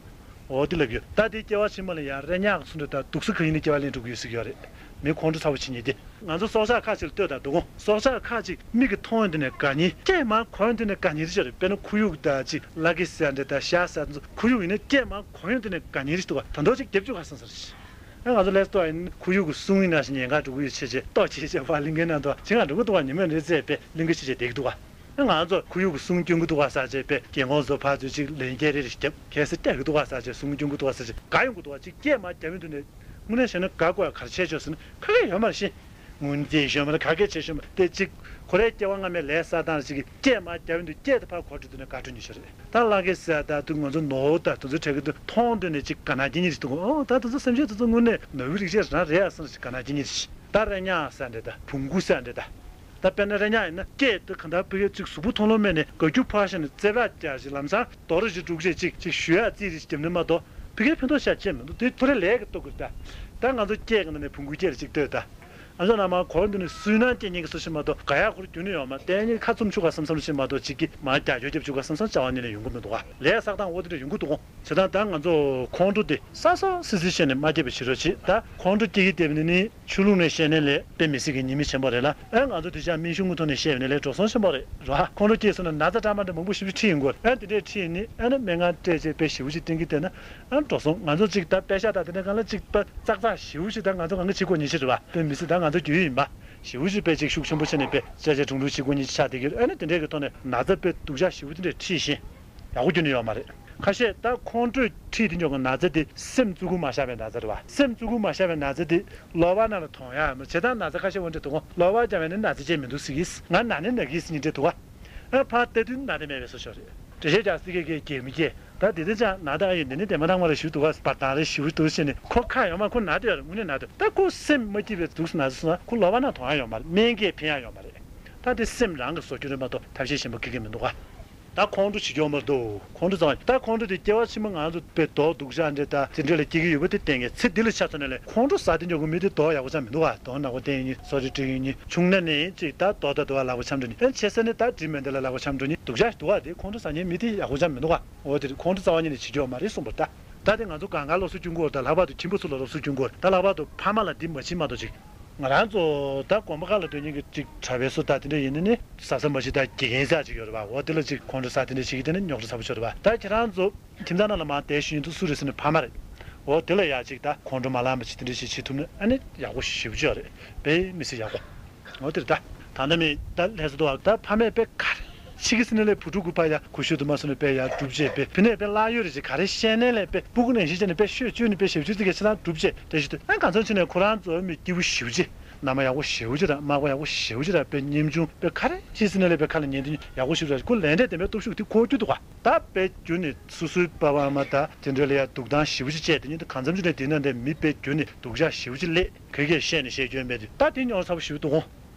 འོ་དེ་ལབ་ཡོད། ད་དེའི་སྐྱེ་བ་ཕྱི་མ་ལ་ཡང་རེ་ཉག་གི་ཚུལ་དུ་ད་སྡུག་ས་ག་ཡིན་ནི་སྐྱེ་བ་ལེན་འགྲོ་གི་ཡོད་ཟེར་གྱི་ཡོད་རེད། མི་ཁོང་ཁྲོ་ཚ་པོ་བྱེད་མཁན་དེ། ང་ཚོ་སྲོག་ཆགས་ཁ་ཅིག་ལ་ལྟོས་དང་འདུག་གོ། སྲོག་ཆགས་ཁ་ཅིག་མིག་གིས་མཐོང་ཡོང་དུས་ནས་དགའ་མཁན། སྐད་མར་གོ་ཡོང་དུས་ནས་དགའ་མཁན་རེ་ཅིག་ཡོད་རེད། དཔེར་ན་ཁོར་ཡུག་དང་ཅིག་གླ་ཁེ་ཟེར་ཡ་འདྲ་དང་ཤ་ཟ་ཚོ་ཁོར་ཡུག་ཡིན་ན་སྐད་མར་གོ་ཡོང་དུས་ནས་དགའ་མཁན་རེ་ཞིག་འདུག་ག། ད་འདོད་ཅིག་རྒྱབ་བཅུག་ག་བསམ་ས་རེད། ཨ་ང་ཚོ་ལས་ལྟོ་ཡིན་ཁོར་ཡུག་གི་སྲུང་ཡིན་ན་ཞིག་ཉེན་ཁ་འགྲོ་གི་ཡོད་ཆེ་ཆེ་ལྟོ་ཆེ་ཆེ་བ་ལིང་གའི་ནང་དུ་ཇི་ང་འགྲོ་གི་འདུག་ག། ཉི་མ་རེ་ཙམ་པས་ལིང་ག་ཆེ་ཆེ་བསྡད་ཀྱི་འདུག་ག། ཨ་ང་ཚོ་ཁོར་ཡུག་གི་སྲུང་སྐྱོང་གི་འདུག་ག་ཟེར་བྱས་པས་རྒན་ཁོང་ཚོ་ཕར་ཚུར་ཅིག་ལན་སྐྱེལ་རེ་རེ་བརྒྱབ། གལ་སྲིད་སྐྱེལ་གི་འདུག་ག་ཟེར་བྱས་སྲུང་སྐྱོང་གི་འདུག་ག་ཟེར་བྱས་དགའ་ཡོང་གི་འདུག་ག། ཅིག་སྐད་མར་རྒྱབ་ཡོང་དུས་ནས་དངོས་གནས་བཤད་ན་དགའ་དགོས་ཡ་ག་རེ་བྱས་ཆོག་ཟེར་ན་ག་གེ་ཡོད་མ་རེད་ཤི། ངོ་ཚ་ཤོར་མ་རེད། ག་གེ་བྱས་ཤོར་མ་རེད། དེ་ཅིག་ཁོ་རའི་སྐྱེ་བ་སྔ་མའི་ལས་བསགས་སྟངས་ཅིག་གིས་སྐད་མར་རྒྱབ་ཡོང་དུས་སྐད་དེ་ཕར་གོ་འགྲོ་དུས་ནས་དགའ་སྤྲོ་ཉེ་ཤོས་རེད། ད་གླ་ཁེ་ཟེར་ད་དུ་ང་ཚོ་ནོར་བུ་ད་དུ་ཚོ་འཕྲད་གི་འདུག་མཐོང་དུས་ནས་ཅིག་དགའ་སྣང་སྐྱེ་མཁན་ཞིག་འདུག་ཨོ་ད་དུ་ཚོ་སེམས་ཅན་དུ་ཚོ་དངོས་གནས་ནོར་བུའི་རིགས་ཤིག་རང་རེད་ཨ་བསམ་ཞིག་དགའ་སྣང་སྐྱེ་མཁན་ཞིག་ད་རེ་ཉག་ཟེར་འདྲ་ད་བོང་གུ་ཟེར་འདྲ་ད། ད་དཔེར་ན་རེ་ཉག་ཡིན་ན་སྐད་དུ་གང་ལྟར་ཕ་གིར་ཅིག་གཟུགས་པོ་མཐོང་ལོང་མེད་ནས་དགའ་སྐྱོ་ཕར་བཞག་ནས་རྩེད་པ་རྒྱག་ཞིག་ལམ་སང་རྡོ་ར་ཞིག་སྒྲུག་བྱས་ཅིག་ཅིག་གཞུ་ཡག་རྩིས་རེ་ཞིག་བརྒྱབ་ནས་མ་གཏོགས་ཕ་གིར་ཕན་ཐོགས་ཤ་ཆེ་མི་འདུག་དེ་ཁོ་རེ་ལས་ཀྱི་ལྟོ་གི་ད། ད་ང་ཚོ་སྐད་ཀྱི་ནང་ནས་བོང་གུའི་སྐད་ལ་ཅིག་ལྟོས་ད། ཨ་ཚོ་ན་མ་གོ་འདི་ནི་སུན་སྣང་སྐྱེ་ཉེན་གྱི་སུ་ཞིག་མ་གཏོགས་དགའ་ཡག་ཁོར་རྒྱུ་ནི་ཡོད་མ་དེ་ནི་ཁ་བཙུམ་ཆུ་ག་བསམ་བསམ་ཞིག་མ་གཏོགས་ཅིག་གི་མ་རྒྱ་ཁྱོད་རྒྱབ་ཆུ་ག་བསམ་བསམ་བྱ་བ་ནི་ནི་ཡོང་གི་མི་འདུག་ག། ལས་བསགས་སྟངས་འོ་དེ་འདྲ་ཡོང་གི་འདུག་གོ། བྱས་ཙང་ད་ང་ཚོ་ཁོང་ཁྲོ་དེ་ས་སོ་སི་སི་བཤད་ནས་མ་སྐྱེས་པའི་ཕྱི་རོལ་ཆེ་ད་ཁོང་ཁྲོ་སྐྱེ་གི་བསྡད་པ་ནི་ནི་ཆུ་ཀླུང་ནས་བཤད་ནས་ལས་དཔེ་མི་སྲིད་ཀྱི་ཉི་མི་ཆེན་པོ་རེད་ལ། ཨེ་ང་ཚོ་དེ་ཆ་སྨན་གཞུང་གི་ཐོག་ནས་བཤད་པ་ནི་ལས་འགྲོ་སོང་ཆེན་པོ་རེད་རོ། ཁོང་ཁྲོ་སྐྱེས་སོང་ན་ན་ཚ་འདྲ་མ་འདྲ་མང་པོ་ཞིབ་ཞིབ་ཁྲིད་ཡོང་གི་ཡོད་རེད། ཨེ་དེ་འདྲས་ཁྲིད་ནི་ཨེ་ནི་སྨན་ཁང་སྤྲད་བྱས་དཔེ་ཞེ་པོ་ཅིག་བསྟེན་གི་བསྡད་ན། ཨ་འགྲོ་སོང་ང་ཚོ་གཅིག་ད་པད་ཤག་དང་དེ་འདྲ་གང་ལ་གཅིག་པ་ཙག་ཙག་ཞེ་པོ་ཞིག་ད་ང་ཚོ་གང་ག་བྱེད་དགོས་ཉེ་ཆེ་རེད་བ། དཔེ་མི་སྲིད་ད་ང་ཚོ་རྒྱུས་ཡིན་པ་ཞེ་པོ་ཞིག་དཔེ་ཅིག་ཤུགས་ཆེན་པོ་བྱས་ནས་དཔེ་ཅ་ཅ་དྲུང་དྲུང་བྱེད་དགོས་ཉེ་ཆེ་ཆགས་བསྡད་ཀྱི་རེད། ཨ་ནི་དེ་འདྲའི་གི་ཐོག་ནས་ན་ཚ་དཔེ་སྡུག་ཅག་ཞེ་པོ་དེ་འདྲས་ཁྲིད་བཞིན་ཡག་པོ་རྒྱུ་ནི་ཡོད་མ་རེད། ཁ་ཤས་ད་ཁོང་ཁྲོས་ཁྲིད་དེ་འཇོག་གི་ན་ཚ་དེ་སེམས་བཙུགས་གུ་མ་བཞག་པའི་ན་ཚ་རེད་བ། སེམས་བཙུགས་གུ་མ་བཞག་པའི་ན་ཚ་དེ་གློ་བ་ནང་ལ་གཏོང་ཡ་མ་བྱེད་ད་ན་ཚ་ཁ་ཤས་འོན་ཏེ་དུ་ཁོང་གློ་བ་རྒྱག་པའི་ནི་ན་ཚ་ཅན་མི་འདུག་ཟེར་གིས་ང་ན་ནི་ན་གིས་ཟེར་ཉིན་འདྲས་འདུག་བ། ཨ་ཕར་ལྟ་དུས་ན་དེ་མེད་པའི་བཟོ་ཤོག་རེད། འགྲེལ་བཤད་རྒྱག་སྲིད་ཀྱི་གེ་མི་སྐྱེ། ད་དེ་དེ་ཅང་ན་ད་ཨ་ཡོད་འདི་ནི་དེ་མ་ཐང་མ་རེ་ཞུ་འདུག་ག་བར་དང་རེ་ཞུ་འདུག་ཟེར་ནས་ཁོ་ཁ་ཡོང་མ་ཁོ་ན་དེ་ཡོད་རེད། དངོས་གནས་ན་དེ་ད་ཁོ་སེམས་མ་སྐྱིད་པའི་འདུག་ཟེར་ན་ཟེར་ན་ཁོ་ལོ་བ་ན་གཏོང་ཡ་ཡོད་མ་རེད། སྨན་གྱིས་ཕན་ཡ་ཡོད་མ་རེད། ད་དེ་སེམས་རང་གི་བཟོ་རྒྱུ་རེད་མ་གཏོགས་ཐབས་ཤེས་གཞན་པ་ཁེ་གེ་མི་འདུག་ག། ད་ཁོང་ཁྲོ་བྱེད་ཀྱོག་མ་འདུག་ཁོང་ཁྲོ་ཙང་ད་ཁོང་ཁྲོ་དེ་སྐྱེ་བ་ཕྱི་མ་ང་ཚོ་དཔེ་མདོག་སྡུག་ཅག་འདྲེ་ད་དེ་འདྲེ་ལ་སྐྱེ་གི་ཡོད་པ་དེ་བསྟན་གྱི་ཚེ་འདི་ལ་ཆ་མཚོན་ནས་ལས་ཁོང་ཁྲོ་ཟ་དེ་འཇོག་གི་མི་དེ་མདོག་ཡག་པོ་ཅང་མི་འདུག་ག། མདོག་ནག་པོ་བསྟན་ཡིན་ཉི་སོ་རི་སྤྲི་ཡིན་ཉི་ཆུང་ན་ནས་ཅིག་ད་མདོག་ད་དུ་བ་ལག་པ་འཆམ་འགྲོ་ཉི་ཨེ་ཆེ་ས་ནི་ད་དྲི་མེད་འདི་ལ་ལག་པ་འཆམ་འགྲོ་ཉི་སྡུག་ཅག་འདུག་ག། དེ་ཁོང་ཁྲོ་ཟ་ཉན་མི་དེ་ཡག་པོ་ཅང་མི་འདུག་ག། འོ་དེ་ཁོང་ཁྲོ་ཟ་བ་ཉིད་ནས་བྱེད་ཀྱོག་མ་རེད་གསུངས་པ་རེད་ད། ད་དེ་ང་ཚོ་གང་ག་སློབ་གསོ་སྐྱོན་གོ་ད་ལྷག་པར་དུ་ཁྱིམ་པ་ཚོ་ལ་སློབ་གསོ་སྐྱོན་གོ་ད་ལྷག་པར་དུ་ཕ་མ་ལ་འདི་མ་བྱེད་མ་གཏོགས་ཅིག་ང་རང་ཚོ་ད་དགོན་པ་ཁག་ལ་སྡོད་མཁན་གྱི་ཅིག་གྲྭ་པའི་སུ་ད་དེ་འདྲ་ཡིན་ནི་ནི་ཟ་ས་མ་བྱེད་ད་དགེ་རྒན་ཟེར་ཅིག་ཡོད་རེད་བ། འོ་དེ་ལ་ཅིག་ཁོང་ཁྲོ་ཟ་དེ་འདྲ་བྱེད་ཀྱི་དེ་ནི་རྙོག་དྲ་ཚ་པོ་ཤོར་རེད་བ། ད་ཁྱེད་རང་ཚོ་ཁྱིམ་ཚང་ནང་ལ་མར་བསྡད་ཞུ་ཡིན་དུ་སུ་རེད་ཟེར་ནས་ཕ་མ་རེད། འོ་དེ་ལ་ཡ་ཅིག་ད་ཁོང་ཁྲོ་མ་ལངས་པ་ཅིག་དེ་འདྲ་ཞིག་བྱེད་ཐུབ་ན་ཨ་ནི་ཡག་པོ་ཞེ་པོ་ཅིག་ཡོད་རེད། དཔེ་མི་སྲིད་ཡག་པོ། འོ་དེ་རེད་ད། ད་ལྟ་མི་ད་ལྷས་སུ་དུ་བ་ད་ཕ་མས་དཔེ་ག་རེ་ཆི་གི་སི་ནི་ལས་བུ་ཕྲུག་གུ་ཕ་ཡ་གུ་ཤུ་དུ་མ་སུ་ནི་དཔེ་ཡ་སྒྲུབ་བྱེད་དཔེ་ཕི་ནས་དཔེ་བླ་ཡོད་རེ་ཅིག་ག་རེ་བཤད་ནས་ལས་དཔེ་སྤུ་གུ་ནས་ཤི་ཅེ་ནི་དཔེ་ཤོད་བཅོས་ནི་དཔེ་ཞབས་ཞུ་ཙི་གེ་ཆི་ལ་སྒྲུབ་བྱེད་དེ་ཞུ་དུ་ཨ་གང་ཚང་ཆི་ནས་ཁོ་རང་ཚོ་མི་སྐྱིད་པོ་ཞེ་པོ་ཅིག་མནའ་མ་ཡག་པོ་ཞེ་པོ་ཅིག་ར་མག་པ་ཡག་པོ་ཞེ་པོ་ཅིག་ར་དཔེ་ཉམ་ཆུང་དཔེ་ག་རེ་ཆི་སི་ནི་ལས་དཔེ་ཁ་ལ་ཉན་དུ་ཡག་པོ་ཞེ་པོ་ར་ཁོ་ལན་འདྲེ་དེ་མའི་སྟོབས་ཤུགས་དེ་ཁོ་རྒྱུ་འདུག་ག། ད་དཔེ་རྒྱུ་ནི་སུ་སུའི་པ་བ་མ་ད་དེ་འདྲ་ལ་ཡ་སྡུག་ཐང་ཞེ་པོ་ཅིག་བྱས་དེ་ཉིད་དུ་གང་འཚམ་ཅིག་ནས་དེ་ན་འདྲ་མི་དཔེ་རྒྱུ་ནི་སྡུག་ཅག་ཞེ་པོ་ཅིག་ལས་ག་གེ་བཤད་ནས་བཤད་རྒྱུ་མེད་དུས་ད་དེ་རྙོག་ཚ་པོ་ཞེ་པོ་འདུག་གོ།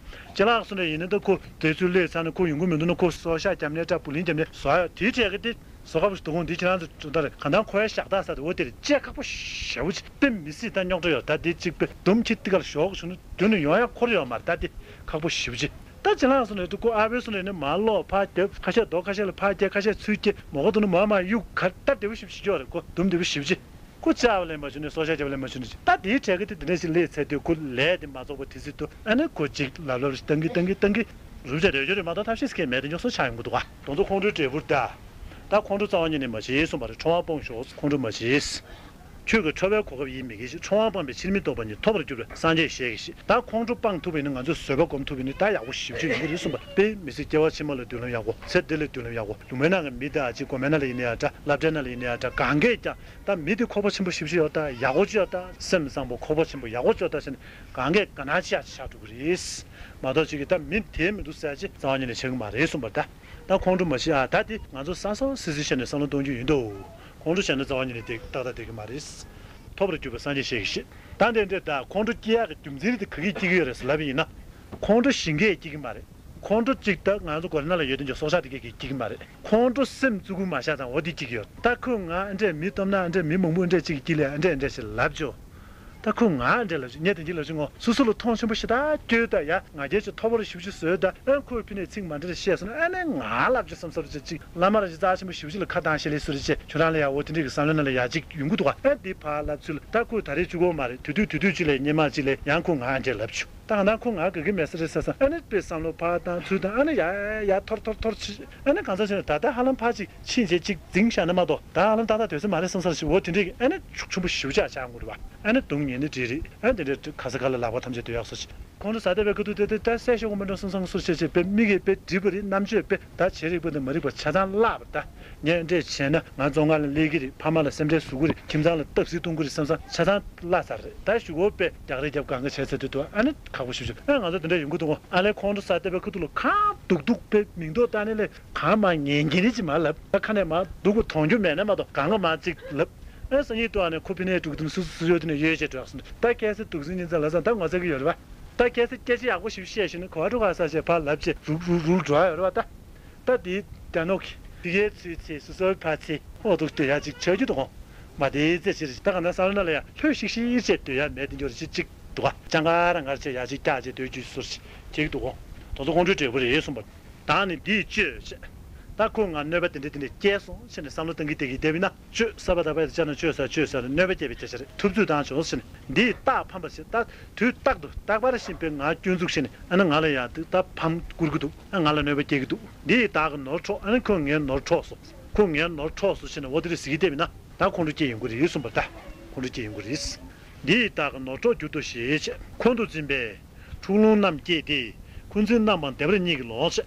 ཅི་ལགས་སོ་ནས་ཡིན་ན་ད་ཁོ་དེ་ཚོའི་ལས་ཚ་ན་ཁོ་ཡོང་གི་མི་འདུག་ན་ཁོ་སོ་ཤ་རྒྱབ་ནས་ཏྲ་བུ་ལིན་རྒྱབ་ནས་བཟོ་ཡ་དེའི་གྲས་ཀྱི་དེ་བཟོ་ཁ་པོ་ཞིག་འདུག་གོ། འདི་ཁྱེད་རང་ཚོ་གྲུབ་མཐའ་རེད་གང་ལྟར་ཁོ་ཡ་ཤག་ཐག་ས་དེ་འོ་དེ་རེད་ཅེས་ཁག་པོ་ཞེ་པོ་ཅིག་དཔེ་མི་སྲིད་ད་རྙོག་དྲ་ཡོད་ད་དེ་གཅིག་དཔེ་དུམ་ཁྱི་ཏི་ཀར་ཞོག་བྱུང་ན་རྒྱུ་ནི་ཡོང་ཡ་ཁོར་ཡོད་མ་རེད་ད་དེ་ཁག་པོ་ཞེ་པོ་ཅིག་ད་ཅི་ལང་སོང་ནས་དུ་ཁོ་ཨ་བོའི་སོང་ནས་ནི་མ་ལོག་ཕ་རྒྱབ་ཁ་ཤས་རྡོ་ཁ་ཤས་ལ་ཕ་རྒྱབ་ཁ་ཤས་ཚུར་སྐྱེ་མོ་ག་དུ་ནི་མ་མ་གཡུག་གར་ད་བདེ་བོ་ཞིབ་ཞིག་ཅོག་རེད་ཁོ་དུམ་བདེ་བོ་ཞིབ་ཅི་ཁོ་ཅག་བ་ལེན་མ་བྱུང་ནས་སོ་ཤ་རྒྱབ་ལེན་མ་བྱུང་ནས་ད་དེའི་གྲས་ཀྱི་དེ་དེ་འདྲ་ཞིག་ལས་ཚད་དུས་ཁོ་ལས་དེ་མ་རྫོགས་པ་དེ་སྲིད་དུ་ཨ་ནི་ཁོ་ཅིག་ལབ་ལབ་ཞིག་བཏང་གི་བཏང་གི་བཏང་གི་རུབ་བྱ་དོད་ཅོ་རེད་མ་གཏོགས་ཐབས་ཤེས་སྐད་མེད་དེ་ཉོ་སོ་ཆགས་ཡོང་གི་འདུག་ག་དོང་ཚོ་ཁོང་ཁྲོའི་འབྲས་བུར་ད་ད་ཁོང་ཁྲོ་རྩ་བ་ཉིད་ནས་མ་བྱེད་གསུངས་པ་རེད་ཁྲོ་བ་སྤོང་ཤོག་ཁོང་ཁྲོ་མ་བྱེད། ཁྱོད་ཀྱི་ཁྲོ་བའི་གོ་སྐབས་ཡིན་མི་དགེ་ཞིག་ཁྲོ་བ་སྤངས་པས་ཕྱིར་མི་ལྡོག་པ་ཉིད་ཐོབ་པར་གྱུར་པས་སངས་རྒྱས་ཞེས་བཞེད། ད་ཁོང་ཁྲོ་སྤང་ཐུབ་པ་ཡིན་ན་ང་ཚོས་བཟོད་པ་སྒོམ་ཐུབ་པ་ཡིན་ན་ད་ཡག་པོ་ཞེ་པོ་ཅིག་ཡོང་གི་རེད་གསུངས་པ་དཔེ་མི་སྲིད་སྐྱེ་བ་ཕྱི་མ་ལ་མདུན་ལམ་ཡག་པོ་ཚེ་འདི་ལ་མདུན་ལམ་ཡག་པོ་ལུང་པའི་ནང་གི་མི་དང་ཅིག་དགོན་པའི་ནང་ལ་ཡིན་ན་ཡང་འདྲ་སློབ་གྲྭའི་ནང་ལ་ཡིན་ན་ཡང་འདྲ་གང་གས་ཀྱང་ད་མི་དེ་ཁོག་པ་ཆེན་པོ་ཞེ་པོ་ཅིག་ཡོད་ད་ཡག་པོ་ཅིག་ཡོད་ད་སེམས་བཟང་པོ་ཁོག་པ་ཆེན་པོ་ཡག་པོ་ཅིག་ཡོད་ད་ཟེར་ནས་གང་གས་དགའ་སྣང་ཆེ་ཡག་ཆགས་འགྲོ་གི་རེད་མ་གཏོགས་ཅིག་གིས་ད་མི་དེ་མི་འདུག་ཟེར་ཅིག་རྩ་བ་ཉིད་ནས་བྱེད་གི་མ་རེད་གསུངས་པ་རེད་ད། ད་ཁོང་ཁྲོ་མ་བྱེད་ཨ་ད་དེ་ང་ཚོ་ས་སོ་སི་སི་བྱས་ནས་བསམ་བློ་གཏོང་རྒྱུ་ཡིན་དོ། ཁོང་ཁྲོ་བྱས་ན་རྩ་བ་ཉིད་ནས་དེ་ཏག་ཏག་བསྡད་ཀྱི་མ་རེད། ཐོབ་རུ་གྱུར་པའི་སངས་རྒྱས་ཞེས་ཀྱི་བཤད། ད་འདི་འདྲས་ད་ཁོང་ཁྲོ་སྐྱེ་ཡག་གི་རྒྱུ་མཚན་དེ་ག་གིས་སྐྱེ་གི་ཡོད་རེད་ཟེར་ལབ་པ་ཡིན་ན། ཁོང་ཁྲོ་ཞིང་གས་སྐྱེ་གི་མ་རེད། ཁོང་ཁྲོ་གཅིག་ད་ང་ཚོ་གོ་ལ་ན་ལ་ཡོད་དེ་འཇོག་སྲོག་ཆགས་དེ་གས་ཀྱིས་སྐྱེ་གི་མ་རེད། ཁོང་ཁྲོ་སེམས་བཙུགས་གུ་མ་བཞག་ཙང་འོ་དེ་སྐྱེ་གི་ཡོད། ད་ཁོས་ང་འདྲས་མི་སྟོབས་ན་འདྲས་མི་མང་པོ་འདྲས་གཅིག་གིས་སྐྱེ་ལས་འདྲས་འདྲས་ཞེས་ལབ་ཆོག་ད་ཁོས་ང་འདྲ་ལབ་ཅིག་ངས་དེ་འདྲ་ལབ་ཅིག་ངོ་སོ་སོ་ལ་མཐོང་ཆེན་པོ་ཞེ་དྲག་སྐྱོ་ད་ཡ། ང་རྒྱལ་ཅིག་མཐོ་པོ་ར་ཞེ་པོ་ཅིག་བཟོས་ད། ཨ་ཁོས་ཕི་ནས་ཚིག་མ་འདྲ་ར་བཤད་སོང་ན་ཨ་ནི་ང་ལབ་ཅིག་བསམ་བསམ་ཅིག་ཅིག་བླ་མ་ར་ཅིག་རྩ་ཆེན་པོ་ཞེ་པོ་ཅིག་ལ་ཁ་གདངས་ཤེས་ལེ་སུ་རེ་བྱས་ཁྱོད་རང་ལ་ཡ་འོ་དེ་འདྲ་གི་བསམ་བློ་ནང་ལ་ཡ་ཅིག་ཡོང་གི་འདུག་ག་ཨ་འདི་ཕར་ལབ་ཚུལ་ད་ཁོས་ད་རེས་གཅིག་གོ་མ་རེད། དུས་དུས་དུས་དུས་ཅིག་ལ་སྙེ་མ་ཅིག་ལ་ཡང་ཁོས་ང་འདྲ་ལབ་བྱུང་། ད་གང་ལྟར་ཁོ་ང་དགའ་གི་མེད་ས་རེད་ཟེར་ཙང་ཨ་ནི་དཔེ་བསམ་བློ་ཕར་བཏང་ཚུར་བཏང་ཨ་ནི་ཡ་ཡ་ཐོར་ཐོར་ཐོར་ཕྱིན། ཨ་ནི་གང་ཟག་ཅིག་ནི་ད་ལྟ་ཧ་ལམ་ཕར་ཅིག་ཕྱིན་བྱས་ཅིག་འཛིང་བཞག་ན་མ་གཏོགས་ད་ཧ་ལམ་ཏག་ཏག་སྡོད་ས་མ་རེད་བསམ་ས་ཞིག་འོ་དེ་འདྲས་ཀྱི་ཨ་ནི་ཤུགས་ཆེན་པོ་ཞེ་པོ་ཅིག་ཆགས་འགྲོ་རེད་བ། ཨ་ནི་སྡུག་བསྔལ་ནི་འདྲེ་རེད། ཨ་ནི་དེ་འདྲས་ག་ས་ག་ལ་ལག་པ་ཐམས་ཅད་སྡོད་ཡག་སོ་ཅིག་ཁོང་ཁྲོ་ཟ་བསྡད་པའི་ཁ་ཐུག་དེ་དེ་ད་བསད་ཤོག་གི་མི་འགྲོ་བསམ་བསམ་སོར་བྱས་བྱས་པས་དམིགས་ཡས་པས་འགྲིག་པ་རེད། རྣམ་དཔྱོད་པས་ད་བྱེད་རིགས་པ་འདི་མ་རིག་པ་ཆ་ཚང་བརླག་པ་ད། ངས་འདྲས་བྱས་ན་ང་བཙོན་ཁང་ལ་སླེབས་ཀྱི་རེད། ཕ་མ་ལ་སེམས་ཁྲལ་བཟོ་གི་རེད། ཁྱིམ་ཚང་ལ་སྟབས་ཟིག་གཏོང་གི་རེད་བསམ་བསམ་ཆ་ཚང་བརླག་ཚར་རེད། ད་གཞུག་གུ་དཔེ་རྒྱག་རེས་རྒྱབ་གང་ག་བྱས་ཚར་དུས་དུ་ཨ་ནི་ཁག་པོ་ཞེ་པོ་ཅིག་ཨ་ང་ཚོ་དེ་འདྲ་ཡོང་གི་འདུག་གོ་ཨ་ལས་ཁོང་ཁྲོ་ཟ་བསྡད་པའི་ཁ་ཐུག་ལ་ཁང་སྡུག་སྡུག་དཔེ་མིང་འདོགས་བཏང་ནས་ལས་གང་མ་ངན་ངན་རེ་ཅིག་མ་ལབ། ད་ཁ་ནས་མ་སྡུག་པ་མཐོང་རྒྱུ་མེད་ན་མ་གཏོགས་གང་ག་མ་ཅིག་ལབ། ཨེ་སང་ཉིན་དུ་ཨ་ནི་ཁོ་ཕི་ནས་དཀྲུག་དུམ་སུ་སུ་ཡོད་དེ་ནས་ཡོད་ཅེས་དྲག་སོང་། ད་ཁྱེད་ཚོ་དུག་སེམས་ཉིན་ཚ་ལ་ས་ད་ངོ་ཚ་གི་ཡོད་རེད་བ། ད་ཁྱེད་ཚོ་སྐད་ཆ་ཡག་པོ་ཞིག་བཤད་ཤེས་ན་གོ་བ་འགྲོ་ག་ས་ཞེས་ཕར་ལབ་ཅེས་རུག་རུག་རུག་འགྲོ་ཡ་ཡོད་རེད་བ། ད་ད་དེའི་རྒྱ་ནོག་གི་དེ་གའི་ཚུལ་ཚེ་སུ་སོའི་ཕ་ཚེ་ཨོ་དུག་དེ་ཡ་ཅིག་ཆགས་རྒྱུ་དུ་གོང་མ་དེའི་རྩེ་ཕྱིར་ད་ག་ན་ས་ལ་ན་ལ་ཡ་ལྷོད་ཤིག་ཤིག་ཅེས་སྡོད་ཡ་མེད་དེ་འབྱོར་ཅིག་ཅིག་འདུག་ག་ཅང་ག་རང་གར་ཆེ་ཡ་ཅིག་སྐྱག་ཅེས་སྡོད་རྒྱུ་སུར་ཅིག་དུ་གོ་དོ་དོ་ཁོང་ཁྲོའི་འབྲས་བུ་རེད་གསུངས་པ། བདག་ནི་འདིས་བཅོས་བྱས། ད་ཁོ་ང་གནོད་པ་དེ་འདྲ་དེ་འདྲ་སྐྱེལ་སོང་ཕྱིན་ནས་བསམ་བློ་གཏང་གི་བསྡད་ཀྱི་བསྡད་པ་ཡིན་ན་བཅོས་ས་པ་ད་པ་ཡ་ཅག་ན་བཅོས་ས་བཅོས་ས་ལ་གནོད་པ་སྐྱེལ་བའི་སྐད་ཆ་རེད། ཐུབ་ཚོད་བཏང་ཆོག་ཕྱིན་ནས་འདི་ཡི་རྟགས་ཕམ་པ་ཞིག་ད་དུས་རྟག་ཏུ་རྟག་པར་ཤིན་པའི་ང་སྐྱོན་འཛུགས་ཕྱིན་ནས་ཨ་ན་ང་ལ་ཡ་དུ་ད་ཕམ་བསྐུར་གི་འདུག་ཨ་ང་ལ་གནོད་པ་སྐྱེལ་གི་འདུག་འདི་ཡི་བདག་གི་ནོར་འཕྲོག་ཨ་ན་ཁོ་ངའི་ནོར་འཕྲོག་སོང་། ཁོ་ངའི་ནོར་འཕྲོག་སོང་ཕྱིན་ནས་འོ་དེ་རེད་ཟེར་གི་བསྡད་པ་ཡིན་ན་ད་ཁོང་ཁྲོ་སྐྱེལ་ཡོང་གི་རེད་གསུངས་པ། ད་ཁོང་ཁྲོ་སྐྱེལ་ཡོང་གི་རེད། འདི་ཡི་བདག་གི་ནོར་འཕྲོག་གྱུར་ཏོ་ཞེས་བྱས། ཁོང་དུ་འཛིན་པའི་འཁྲུག་ལོང་རྣམས་སྐྱེས་ཏེ། འཁོན་འཛིན་རྣམ་སྤངས་བདེ་བར་གཉིད་ཀྱིས་ལོག་བྱས།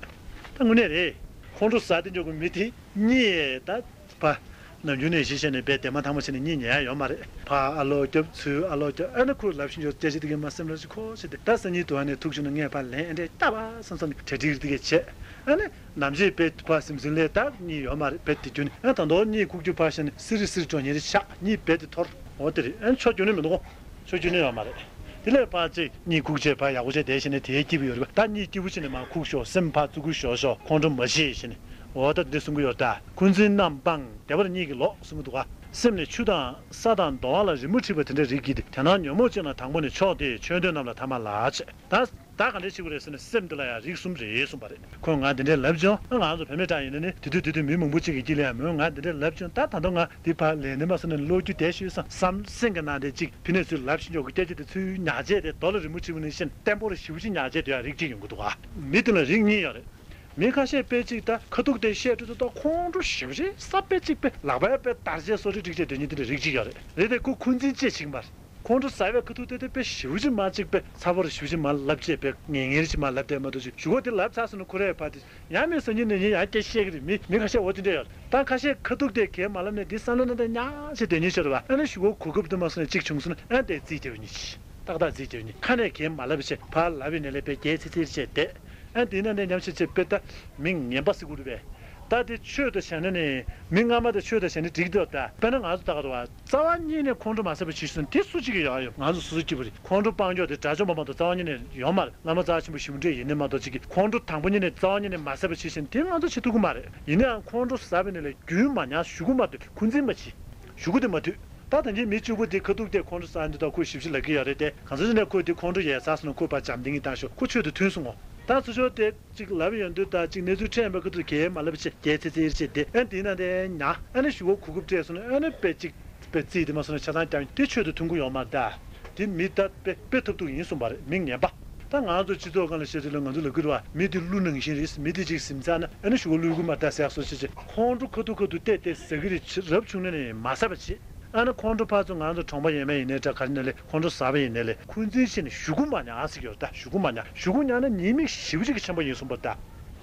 ད་དངོས་གནས་རེད། ཁོང་ཁྲོ་ཟ་དེ་འཇོག་གི་མི་དེ་གཉིད་ད་ཕ། ནམ་རྒྱུན་ནས་གཞི་བྱས་ནས་བས་དེ་མ་ཐང་མ་བྱས་ནས་གཉིད་ཉལ་ཡ་ཡོད་མ་རེད། ཕ་ཨ་ལོ་རྒྱབ་ཚུར་ཨ་ལོ་རྒྱབ་ཨ་ནི་ཁོས་ལབ་བཞིན་འཇོག་སྐད་ཆ་དེ་གས་མ་སེམས་ལ་ཞིག་ཁོ་བྱས་ཏེ་ད་སང་ཉིན་དུ་ཨ་ནི་ཐུག་བྱུང་ན་ངས་ཕ་ལན་ཨེ་འདྲས་བཏབ་ཨ་བསམ་བསམ་གྲ་སྒྲིག་དེ་གས་བྱས། ཨ་ནི་ནམ་རྒྱུན་བས་ཕ་སིམ་སིམ་ལས་ད་གཉིད་ཡོད་མ་རེད། བས་དེ་རྒྱུ་ནི་ཨ་ད་མདོག་གཉིད་ཁུག་རྒྱུ་ཕ་བྱས་ནས་སི་རི་སི་རི་འགྲོ་ཉེ་རི་ཆགས་གཉིད་བས་དེ་ཐོར་འོ་དེ་རེད། ཨ་ནི་ཆོ་རྒྱུ་ནི་མི་འདུག་གོ་ཆོ་རྒྱུ་ནི་ཡོད་མ་རེད། དེ་ལས་ཕར་ཅིག་གཉིད་ཁུག་བྱས་ཕར་ཡག་པོ་བྱས་བསྡད་བྱས་ནས་དེའི་སྐྱིད་པོ་ཡོད་རེད་པ། ད་གཉིད་སྐྱིད་པོ་བྱས་ནས་མར་ཁུག་ཤོག་སེམས་ཕར་བཙུགས་ཁུག་ཤོག་ཤོག་ཁོང་ཁྲོ་མ་བྱེད་བྱས་ནས་འོ་ད་འདི་གསུང་གི་ཡོད་ད། འཁོན་འཛིན་རྣམ་སྤངས་བདེ་བར་གཉིད་ཀྱིས་ལོག་གསུང་གི་འདུག་ག་སེམས་ནི་ཆུ་དང་ས་དང་གདོང་བ་ལ་རི་མོ་བྲིས་པ་དེ་འདྲ་རིགས་ཀྱིས་ཏེ། དེ་ན་ཉོན་མོངས་ཅན་ལ་དང་པོ་ནི་མཆོག་སྟེ། ཆོས་འདོད་རྣམས་ལ་ཐ་མ་ལགས་བྱས། ད་ད་ག་འདྲས་བྱེད་དགོས་རེད་ཟེར་ན་སེམས་འདི་ལ་ཡང་རིགས་གསུམ་རེད་གསུངས་པ་རེད། ཁོས་ང་འདི་འདྲས་ལབ་བྱུང་། ང་ཚོ་བུད་མེད་གྲས་ཡིན་ན་ནི་དེ་དུས་དེ་དུས་མི་མང་པོ་གཅིག་གི་དཀྱིལ་ལ་ཡང་མོས་ང་འདི་འདྲས་ལབ་བྱུང་། ད་ད་དུང་ང་འདི་ཕར་ལས་ནི་མ་སོང་ནས་ཀློག་རྒྱུ་བསྡད་ཤོད་བསམ་བསམ་སེམས་ཀྱི་ནང་དེ་གཅིག་ཕི་ནས་ཚུར་ལབ་བཞིན་འཇོག་གི་སྐད་ཆ་དེ་ཚུར་ཉར་བྱས་ཏེ་རྡོ་ལ་རི་མོ་བྲིས་པ་ནང་བཞིན་བརྟན་པོར་ཞེ་པོ་ཅིག་ཉར་བྱས་དེ་ཡང་རིགས་གཅིག་ཡོང་གི་འདུག་ག་མི་དེ་ལ་རིགས་གཉིས་ཡོད་རེད། མི་ཁ་ཤས་དཔེ་གཅིག་ད་ཁ་ཐུག་དེ་བཤད་དུས་ད་ཁོང་ཁྲོ་ཞེ་པོ་ཅིག་ས་དཔེ་གཅིག་དཔེ་ལག་པའི་དཔེ་དར་རྗེས་སོ་རི་སྒྲིག་བྱས་དོན་གཉིས་དེ་འདྲ་རིགས་གཅིག་ཡོད་རེད། རེད་དེ་ཁོ་འཁོན་འཛིན་ཅེས་བྱེད་ཀྱི་མ་རེད། ཁོང་ཁྲོ་ཟ་བའི་ཁ་ཐུག་དེ་དེ་དཔེ་ཞེ་པོ་ཅིག་མ་གཅིག་དཔེ་ཚ་པོ་རེད། ཞེ་པོ་ཅིག་མ་ལབ་བྱས་དཔེ་ངེས་ངེས་རེ་ཅིག་མ་ལབ་བསྡད་མ་གཏོགས་ཅིག་གཞུག་གུ་དེ་ལབ་ཚར་སོང་ན་ཁོ་རས་ཕར་དེ་ཡང་མི་སང་ཉིན་གནངས་ཉིན་ཡང་སྐད་བཤད་ཀྱི་རེད། མི་མི་ཁ་ཤས་འོ་དེ་འདྲ་ཡོད་རེད། ད་ཁ་ཤས་ཁ་ཐུག་དེ་གས་མ་ལབ་ནས་དེ་བསམ་བློ་ནང་དེ་ཉག་བྱས་དོན་གཉིས་ཤོར་བ་ཨ་ནི་གཞུག་གུ་གོ་སྐབས་དེ་མ་སོང་ནས་གཅིག་བྱུང་སོང་ན་ཨ་དེ་རྩིས་རྒྱབ་ཉིས། ཏག་ཏག་རྩིས་རྒྱབ་ཉིས་ཁ་ནས་གས་མ་ལབ་བྱས་ཕར་ལབ་པའི་ནས་ལས་དཔེ་རྒྱལ་ཚིག་ཚིག་བྱས་བསྡད། ཨ་དེ་ན་ནས་ཉམས་ཞིབ་བྱས་དཔེ་ལྟ་མི་ངན་པ་ཟེར་དགོས་རེད་པས། ད་དེ་ཆོས་དང་བྱས་ན་ནི་མི་སྔ་མ་དང་ཆོས་དང་བྱས་ན་འགྲིག་འདུག་ད་དཔེར་ན་ང་ཚོ་ད་ག་རེད་བ། རྩ་བ་ཉིད་ནས་ཁོང་ཁྲོ་མ་ཟ་བ་བྱེད་སོང་དེ་སུ་གཅིག་གིས་ཡོང་ཡོད། ང་ཚོ་སོ་སོ་སྐྱིད་པོ་རེད། ཁོང་ཁྲོ་སྤང་ཕྱོགས་དེ་དགྲ་བཅོམ་པ་མ་གཏོགས་རྩ་བ་ཉིད་ནས་ཡོད་མ་རེད། བླ་མ་རྩ་ཆེན་པོ་ཞིག་འདྲ་ཡིན་ནི་མ་གཏོགས་གཅིག་གིས་ཁོང་ཁྲོ་དང་པོ་ཉིད་ནས་རྩ་བ་ཉིད་ནས་མ་ཟ་བ་བྱེད་སོང་དེ་ང་ཚོ་བྱེད་ཐུབ་ཀྱི་མ་རེད། ཡིན་ནའང་ཁོང་ཁྲོ་ཟ་བའི་ནི་ལས་རྒྱུན་མ་ཉར་གཞུག་གུ་མ་དུས་འཁོན་འཛིན་མ་བྱེད། གཞུག་གུ་དེ་མ་དུས། ད་ད་གིན་མི་གཅིག་པུ་དེ་ཁ་ཐུག་དེ་ཁོང་ཁྲོ་ཟ་འདི་དག་ཁོས་ཞིབ་ཞིབ་ལབ་ཀྱི་ཡོད་རེད་དེ། གང་ཟག་ཅིག་ནས་ཁོས་དེ་ཁོང་ཁྲོ་ཡལ་ཚར་སོང་ན་ཁོས་ཕར་འཇམ་ཐིང་ངེ་བཏང་ཤོག་ཁོ་ཆོས་དེ་མཐུན་སོང་ངོ་། ད་ཚུར་ཕྱོགས་དེ་གཅིག་ལབ་ཡོང་དུས་ད་གཅིག་གནས་ཚུལ་འཕྲད་པའི་ཁ་ཐུག་གས་མ་ལབ་བྱས་རྒྱལ་ཚེ་ཚེ་ཡིར་བྱས་དེ་ཨ་དེའི་ནང་དེ་ཉ་ཨ་ནི་གཞུག་གུ་གོ་སྐབས་སྤྲད་སོང་ན་ཨ་ནི་དཔེ་གཅིག་དཔེ་རྩིས་དེ་མ་སོང་ན་ཆ་ཚང་རྐྱང་དེ་ཆོས་དེ་མཐུན་གྱི་ཡོད་མ་རེད་ད། དེ་མི་ད་དཔེ་དཔེ་ཐབས་སྡུག་ཡིན་གསུངས་པ་རེད། མི་ངན་པ། ད་ང་ཚོ་སྤྱི་ཚོགས་སྒང་ལ་བཤད་དུས་ལ་ང་ཚོ་ལབ་ཀྱི་རེད་བ། མི་དེ་ཀླུ་ནང་བཞིན་རེད། མི་དེ་གཅིག་ཟིན་ཚར་ན་ཨ་ནི་གཞུག་གུ་ཀླུའི་རྐུན་མ་ད་ཟེར་སོང་ཞེས་བྱས་ཁོང་ཁྲོ་ཁ་ཐུག་ཁ་ཐུག་བལྟས་བལྟས་ཟ་གི་རེད། རབ་བྱུང་ན་ནི་མ་ཟ་བ་བྱེད། ཨ་ནི་ཁོང་ཁྲོ་ཕར་ཚུར་ང་ཚོ་གྲོང་པ་ཡས་མས་ཡིན་ནའི་འདྲ་ག་རེ་ཡིན་ནའི་ལས་ཁོང་ཁྲོ་ཟ་བ་ཡིན་ནའི་ལས་འཁོན་འཛིན་བྱས་ནས་གཞུག་གུ་མ་ཉར་ཟེར་གྱི་ཡོད་རེད་ད། གཞུག་གུ་མ་ཉར། གཞུག་གུ་ཉར་ན་ཉེས་དམིགས་ཞེ་པོ་ཅིག་གི་ཆེན་པོ་ཡིན་གསུངས་པ་རེད་ད།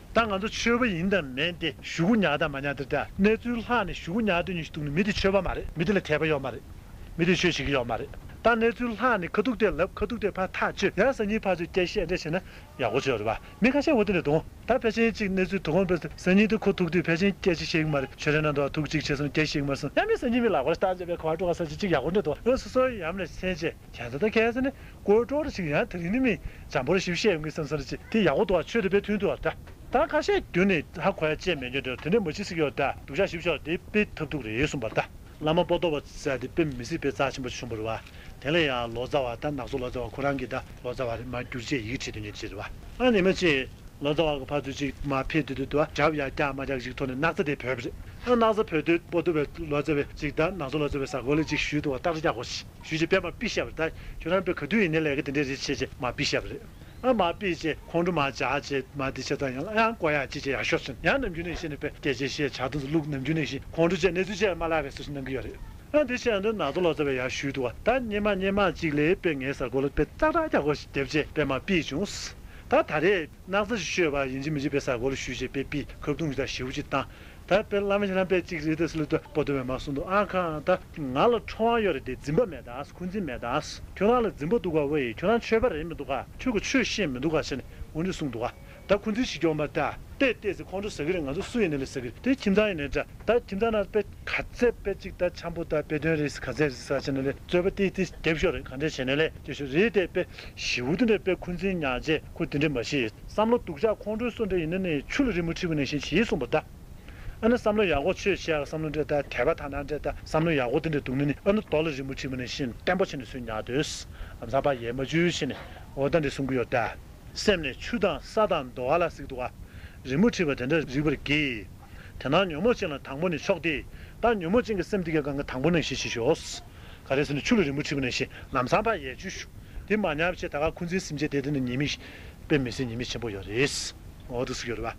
ད་ང་ཚོ་ཆོས་པ་ཡིན་དང་མིན་ཏེ་གཞུག་གུ་ཉར་དང་མ་ཉར་དེ་རེད་ད། གནས་ཚུལ་ལྷག་ནས་གཞུག་གུ་ཉར་དུས་ཉིན་ཞིག་འདུག་ནས་མི་དེ་ཆོས་པ་མ་རེད། མི་དེ་ལ་དད་པ་ཡོད་མ་རེད། མི་དེ་ཆོས་བྱེད་ཀྱི་ཡོད་མ་རེད། ད་གནས་ཚུལ་ལྷག་ནས་ཁ་ཐུག་དེ་ལབ། ཁ་ཐུག་དེ་ཕར་ཐག་གཅོད། ཡང་སང་ཉིན་ཕར་ཚུར་སྐད་བཤད་འདྲ་བྱས་ན་ཡག་པོ་ཅིག་ཡོད་རེད་བ། མི་ཁ་ཤས་འོ་དེ་འདྲ་འདུག་ད་ཕལ་ཆེར་གཅིག་གནས་ཚུལ་དོ་དགོང་དཔེ་སང་ཉིན་དུ་ཁོ་ཐུག་དུས་ཕལ་ཆེར་སྐད་ཆ་བཤད་ཀྱི་མ་རེད། ཆོས་རའི་ནང་དུ་ཐུག་གཅིག་བྱས་སོང་སྐད་བཤད་ཀྱི་མ་རེད་སོང་། ཡང་མི་སང་ཉིན་མི་ལག་པར་བཏང་བྱས་པའི་ག་བ་འགྲོ་ག་ས་ཅིག་ཅིག་ཡག་པོ་འདྲ་འདུག་ཨ་སོ་སོའི་ཡམ་ལ་སེམས་ཅན་ཁྱད་མཚར་ད་ཁྱད་མཚར་ནི་སྒོར་འགྲོ་ར་ཅིག་ཡང་དེ་རིང་ནི་མི་འཇམ་པོ་ར་ཞིབ་བཤད་ཡོང་གི་བསམ་ས་ར་ཅིག་དེ་ཡག་པོ་འདུག་ཨ་ཆོས་དེ་དཔེ་མཐུན་འདུག་ཨ། ད་ད་ཁ་ཤས་རྒྱུན་ནས་ཧ་གོ་ཡ་ཅེས་མེད་རྒྱུ་འདྲ་དེ་འདྲ་མ་བྱེད་ཟེར་གྱི་ཡོད་ད། སྡུག་ཅག་ཞིབ་ཤོག་དེ་དཔེ་ཐབས་སྡུག་རེད་གསུངས་པ་ད། བླ་མ་པོ་ཏོ་བ་ཟེར་དེ་དཔེ་མི་སྲིད་པའི་རྩ་ཆེན་པོ་བྱུང་བ་རེད་བ། དེ་ལ་ཡང་ལོ་ཙཱ་བ་དང་ནག་ཚོ་ལོ་ཙཱ་བ་ཁོ་རང་གིས་ད་ལོ་ཙཱ་བ་རེད་མ་བསྒྱུར་བཅོས་ཡི་གེ་བྲིས་དོན་ཡོད་ཅེས་རེད་བ། ཨ་ནི་མ་ཅེས་ལོ་ཙཱ་བ་གི་ཕར་ཚུར་ཅིག་མ་ཕེབས་དུས་དུས་དུ་བ་རྒྱབ་ཡར་བཀྱག་མ་བཀྱག་ཅིག་ཐོག་ནས་སྣག་ཚ་དེ་བོད་པ་རེད། ཨ་སྣག་ཚ་བོད་དུས་པོ་ཏོ་བའི་ལོ་ཙཱ་བའི་ཅིག་ད་ནག་ཚོ་ལོ་ཙཱ་བའི་ས་གོ་ལ་ཅིག་ཞུས་འདུག་བ། སྟག་རི་བཀྱག་གོ་ཞུས་ཅིག་པད་མ་པི་བཤད་པ་རེད། ད་ཁྱོད་རང་པས་ག་དུས་ཡིན་ནའི་ལས་ཀ་དེ་འདྲས་རེད་བྱས་བྱས་མ་པི་བཤད་པ་རེད། ཨ་མ་པི་བྱས་ཁོང་ཁྲོ་མ་བྱ་བྱས་མ་དེ་བྱས་ཙང་ཡང་ཡང་བསྐོ་ཡག་ཅི་བྱས་ཡག་ཤོས་ཟེར་ཡང་ནམ་རྒྱུན་ནས་བཤད་ནས་པས་སྐད་ཆ་བཤད་ཇ་དུང་དུ་བླུགས་ནམ་རྒྱུན་ནས་བཤད་ཁོང་ཁྲོ་བྱས་གནས་ཚུལ་བཤད་མ་ལབ་པའི་སུ་ཞིག་གནང་གི་ཡོད་རེད། ཨ་འདི་བྱས་ན་འདི་ནག་ཚོ་ལོ་ཙཱ་བས་ཡར་ཞུས་འདུག་བ། ད་སྙེ་མ་སྙེ་མ་གཅིག་ལས་དཔེ་ངའི་ས་གོ་ལ་དཔེ་ཙག་ཙག་རྒྱག་གོ་ཞིག་རྒྱབ་བྱས་དཔེ་མ་པི་བྱུང་། ད་ད་རེས་སྣག་ཚ་ཞིག་ཤོད་པ་ཡིན་གཅིག་མིན་གཅིག་དཔེ་ས་གོ་ལ་ཞུས་བྱས་དཔེ་པི་ཁབ་ཐུང་ཞིག་དང་ཞེའུ་ཅིག་བཏང་། ད་དཔེ་བླ་མ་ཁྱེད་རང་དཔེ་གཅིག་རེད་དེ་སུ་ལ་ཏུ་པོ་ཏོ་བས་མ་གསུངས་འདུག་ཨ་ཁ་ད་ང་ལ་ཁྲོ་བ་ཡོད་རེད་དེ་འཛིན་པ་མེད་ད་འཁོན་འཛིན་མེད་ད། ཁྱོད་རང་ལ་འཛིན་པ་འདུག་ག་ཝེ་ཁྱོད་རང་ཆོས་པ་རེད་མི་འདུག་ག་ཁྱོད་ཀྱི་ཆོས་ཤེས་མི་འདུག་ག་ཟེར་ནས་འོ་འདྲ་གསུངས་འདུག་ག་ད་འཁོན་འཛིན་ཞིག་སྐྱོ་མ་ད་ལྟས་ལྟས་ཟེར་ཁོང་ཁྲོ་ཟ་གི་རེད། ང་ཚོ་སུ་ཡིན་ནའི་ལས་ཟ་གི་རེད། དེ་ཁྱིམ་ཚང་ཡིན་ནའི་འདྲ། ད་ཁྱིམ་ཚང་ནང་དཔེ་ག་ཚད་དཔེ་གཅིག་ད་འཆམ་པོ་ད་དཔེ་དོན་རེད་ག་ཚད་རེད་ཟ་བྱས་ནས་ལས་རྩོད་པ་ཏིག་ཏིག་རྒྱབ་ཤོག་རེད། ག་འདྲས་བྱས་ནས་ལས་རྒྱབ་ཤོག་རེད་དེ་དཔེ་ཞེ་པོ་དེ་འདྲ་དཔེ་འཁོན་འཛིན་ཉག་བྱས་ཁོ་དེ་འདྲས་མ་ཤེས། བསམ་བློ་སྡུག་ཅག་ཁོང་ཁྲོའི་སོ་འདྲ་ཡིན་ན་ནི་ཆུ་ལ་རི་མོ་བྲིས་པ་ནང་བཞིན་བྱེད་གསུངས་པ་ད། ཨ་ནི་བསམ་བློ་ཡག་པོ་ཆོས་བྱེད་ཡག་བསམ་བློ་འདྲ་ད་དད་པ་ཐ་ན་འདྲ་ད་བསམ་བློ་ཡག་པོ་དེ་འདྲ་འདུག་ན་ནི་ཨ་ནི་རྡོ་ལ་རི་མོ་བྲིས་པ་ནང་བཞིན་བརྟན་པོ་བྱས་ནས་སུས་ཉར་འདོད། ལམ་སང་ཕར་ཡལ་མ་འཇུས་བྱས་ནས་འོ་ད་འདྲ་གསུང་གི་ཡོད་ད། སེམས་ནི་ཆུ་དང་ས་དང་རྡོ་བ་ལ་གཟིགས་འདུག་ག་རི་མོ་བྲིས་པ་དེ་འདྲ་རིག་པར་གྱིས། དེ་ན་ཉོན་མོངས་ཅན་ལ་དང་པོ་ནི་མཆོག་སྟེ། ད་ཉོན་མོངས་ཅན་གྱི་སེམས་དེ་གའི་སྒང་ག་དང་པོ་ནང་བཞིན་ཞིག་ཤོག་ག་རེ་ཟེར་ན་ཆུ་ལ་རི་མོ་བྲིས་པ་ནང་བཞིན་ལམ་སང་ཕར་ཡལ་འཇུ་ཞུ། དེ་མ་ཉར་བྱས་ད་ག་འཁོན་འཛིན་སེམས་ཅན་དེ་དེ་ནི་ཉེས་དམིགས་དཔེ་མི་སྲིད་ཉེས་དམིགས་ཆེན་པོ་ཡོད་རེད། འོ་དེ་ཟེར་གྱི་ཡོད་རེད་